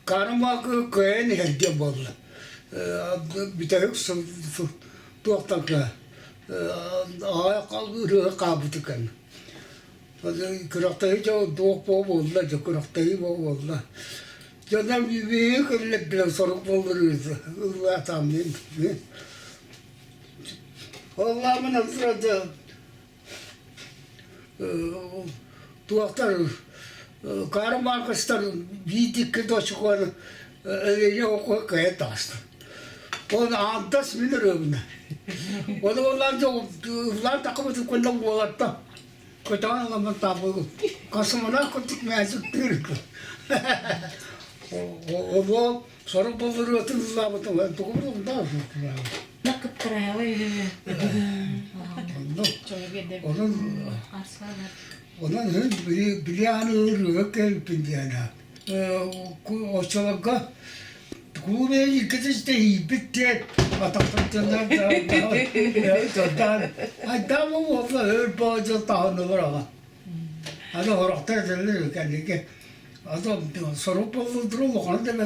Карымаакы кыайан иһэр диэн буолла. Бүтэһик сыл туохтан ырыа хаалбыт экен. Күрэхтэһии дьэ туох буолла дьэ күрэхтэһии буолла. Дьоннор биһиги кэллэрдилэр сорук буоллар ыллаатаам диэн. Оллаамын ылсырады туохтар Карл Маркстар биир-икки дочкуон Леня окуо кыайан таҕыста. Ол аантас мин ырыабына. Оны оллаан ыллаан такыбытын көннө уолатта. Көтөҕөн ыламмын таабыл космонавт курдук мээчиктиир. Ол сорук боллуруотун ыллаабытым тугу булда. Онон онон били ааны ырыа кэлбин диэн оччолорго куубэйин иккитис тэһийбит диэн атахтан айдаама уолла өр боодьол таһыннылар аҕа аны хорохтор этэллэр кэнники ато сорук боллулдуру улаханы да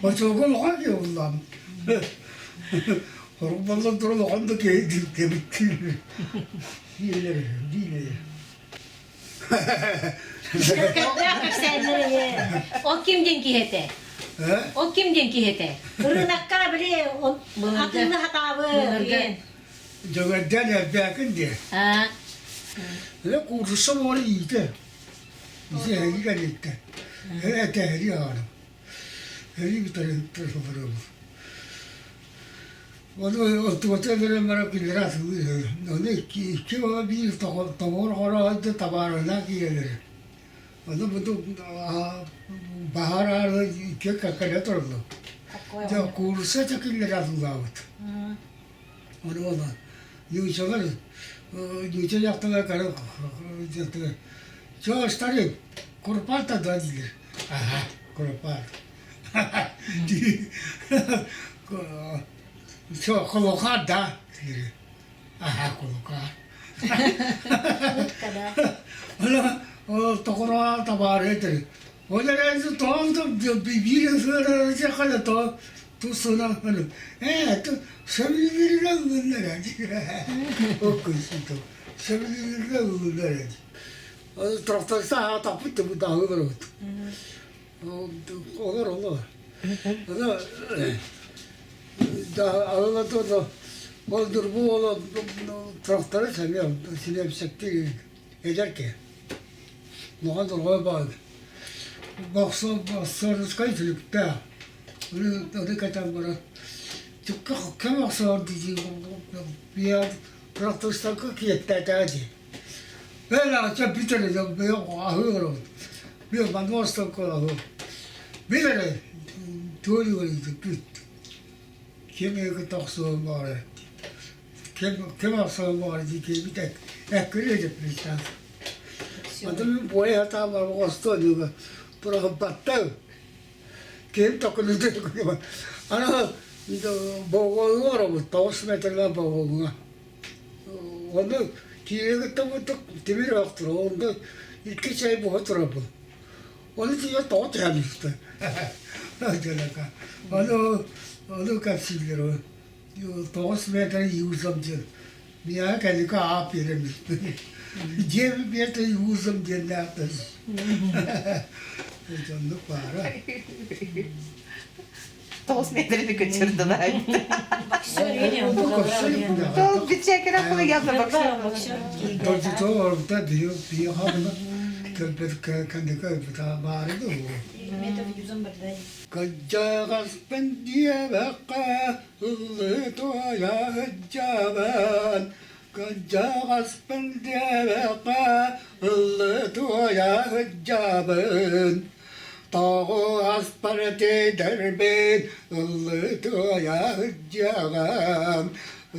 оччолорго улахан киһи уллаам хорук боллулдуру улахан да киһи диэбиттиир диилэр диилэр Көрдөөх кэпсээннэр Ол ким диэн киһи этэ? Ол ким диэн киһи этэ? Ырыынакка били атыыны хатаабы. Дьөгөрдөөн элбээкин диэ. Эле куурусса буолар иитэ. Ити эһиги кэлиттэ. Этэ эһиги аҕарым. Эһиги бүтэрин турсуларым. Ону оттугата өлөрөн баран кинилэри атылыы Ону икки икки оҕо биир тоҕор хороойду табаарына киирэллэр. Ону бу баһаар аары икки кэлэ тураллар. Дьэ куурусса да кинилэри атыллаабыт. Ону ону ньуучалар ньууча дьахталар кары дьахталар Чё, старик, курпата да дииллэр. Аха, курпат. Все, кулука, да. Ага, кулука. Ол тоҕуруа табаары этэр. Ол эрэн тоон биир сыара то тусуна э сөбүлүүрүнэ ылыннар Оккусито. Сөбүлүүрүнэ ылыннар Тракториста аатаппыт да бу даҕы Олор, олор. Аны алла ол дурбу уола тракторы сэмиэ силиэпсэктии эдэр киһи. Улахан дорҕой баар. Бохсорускай түлүктээх. Аны кэтэн баран түккэ кэм охсоор дии трактористарга киэттээтэ дии. Бэл бүтэр аһыы олоробут. Биир манна аһыы. Бил эрэ туой бүт. Ким эги тохсуон баҕарар. Ким охсон баҕар дии киирбит эккирэ дьэппиттаах. Аты мин буойа сатаан баран оҕостуо тураһыппаттар. Киһим токунута Аны боҕуоҥҥа оробут, 9 метрлаах боҕуоҥҥа. Ону киирэ кытта тимир оһох турар, онно икки чай буһа турарбын. Ону тиийэн тоҕо түһэн испитэ. Ону ону кэпсииллэр 9 метр юзом диэн. Миэхэ кэликэ аап биэрэн испит. Дьиэбит метр юзом диэннээхтэр. Оннук баара. 9 метрини көчүрдүлэр. Тол бичэкere явно боксер. Дойдута орда биyo биyo хабына кэлбет кэнники өлбүтэ баары да Кырдьаҕаспын диэбэххэ ыллыы туойа сылдьабын, Кырдьаҕаспын диэбэххэ ыллыы туойа сылдьабын. Тоҕу аспар тиийдэрбин ыллыы туойа сылдьаҕын,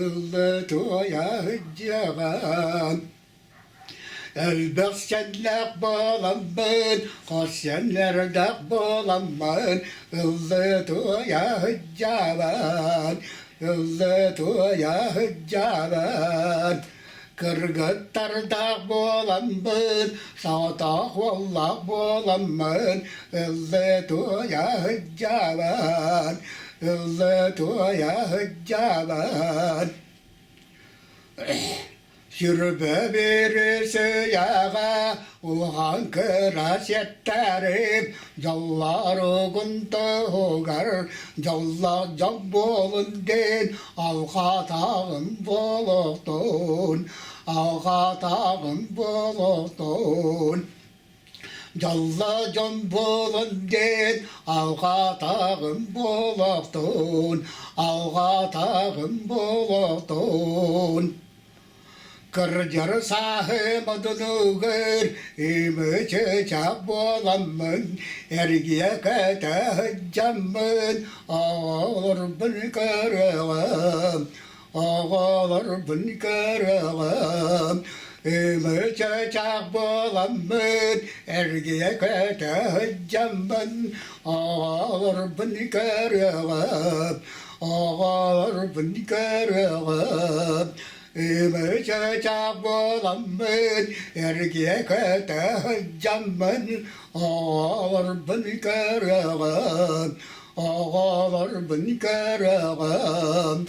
ыллыы туойа сылдьаҕын. Элбэх сэннээх буоламмын, хос сэннэрдээх буоламмын, ыллыы туойа сылдьабын, ыллыы туойа сылдьабын. Кыргыттардаах буоламмын, соҕотох уоллаах буоламмын, ыллыы туойа сылдьабын, ыллыы туойа сылдьабын. Сүрбэ биэрисийэҕэ улахан кыра сиэттэрим дьоллор угун туһугар дьоллоох дьон буолун диэн алҕаатаҕым буолуохтун, алҕаатаҕым буолуохтун. Дьоллоох дьон буолун диэн алҕаатаҕым буолуохтун, алҕаатаҕым буолуохтун. Кырдьар сааһым одунугар ымы-чычах буоламмын, эргийэ көтө сылдьаммын, оҕолорбун көрөҕүм, оҕолорбун көрөҕүм. Ымы-чычах буоламмын, эргийэ көтө сылдьаммын, оҕолорбун көрөҕүм, оҕолорбун көрөҕүм. Ымы-чычах буоламмын, эргийэ көтө сылдьаммын, оҕолорбун көрөҕүм, оҕолорбун көрөҕүм.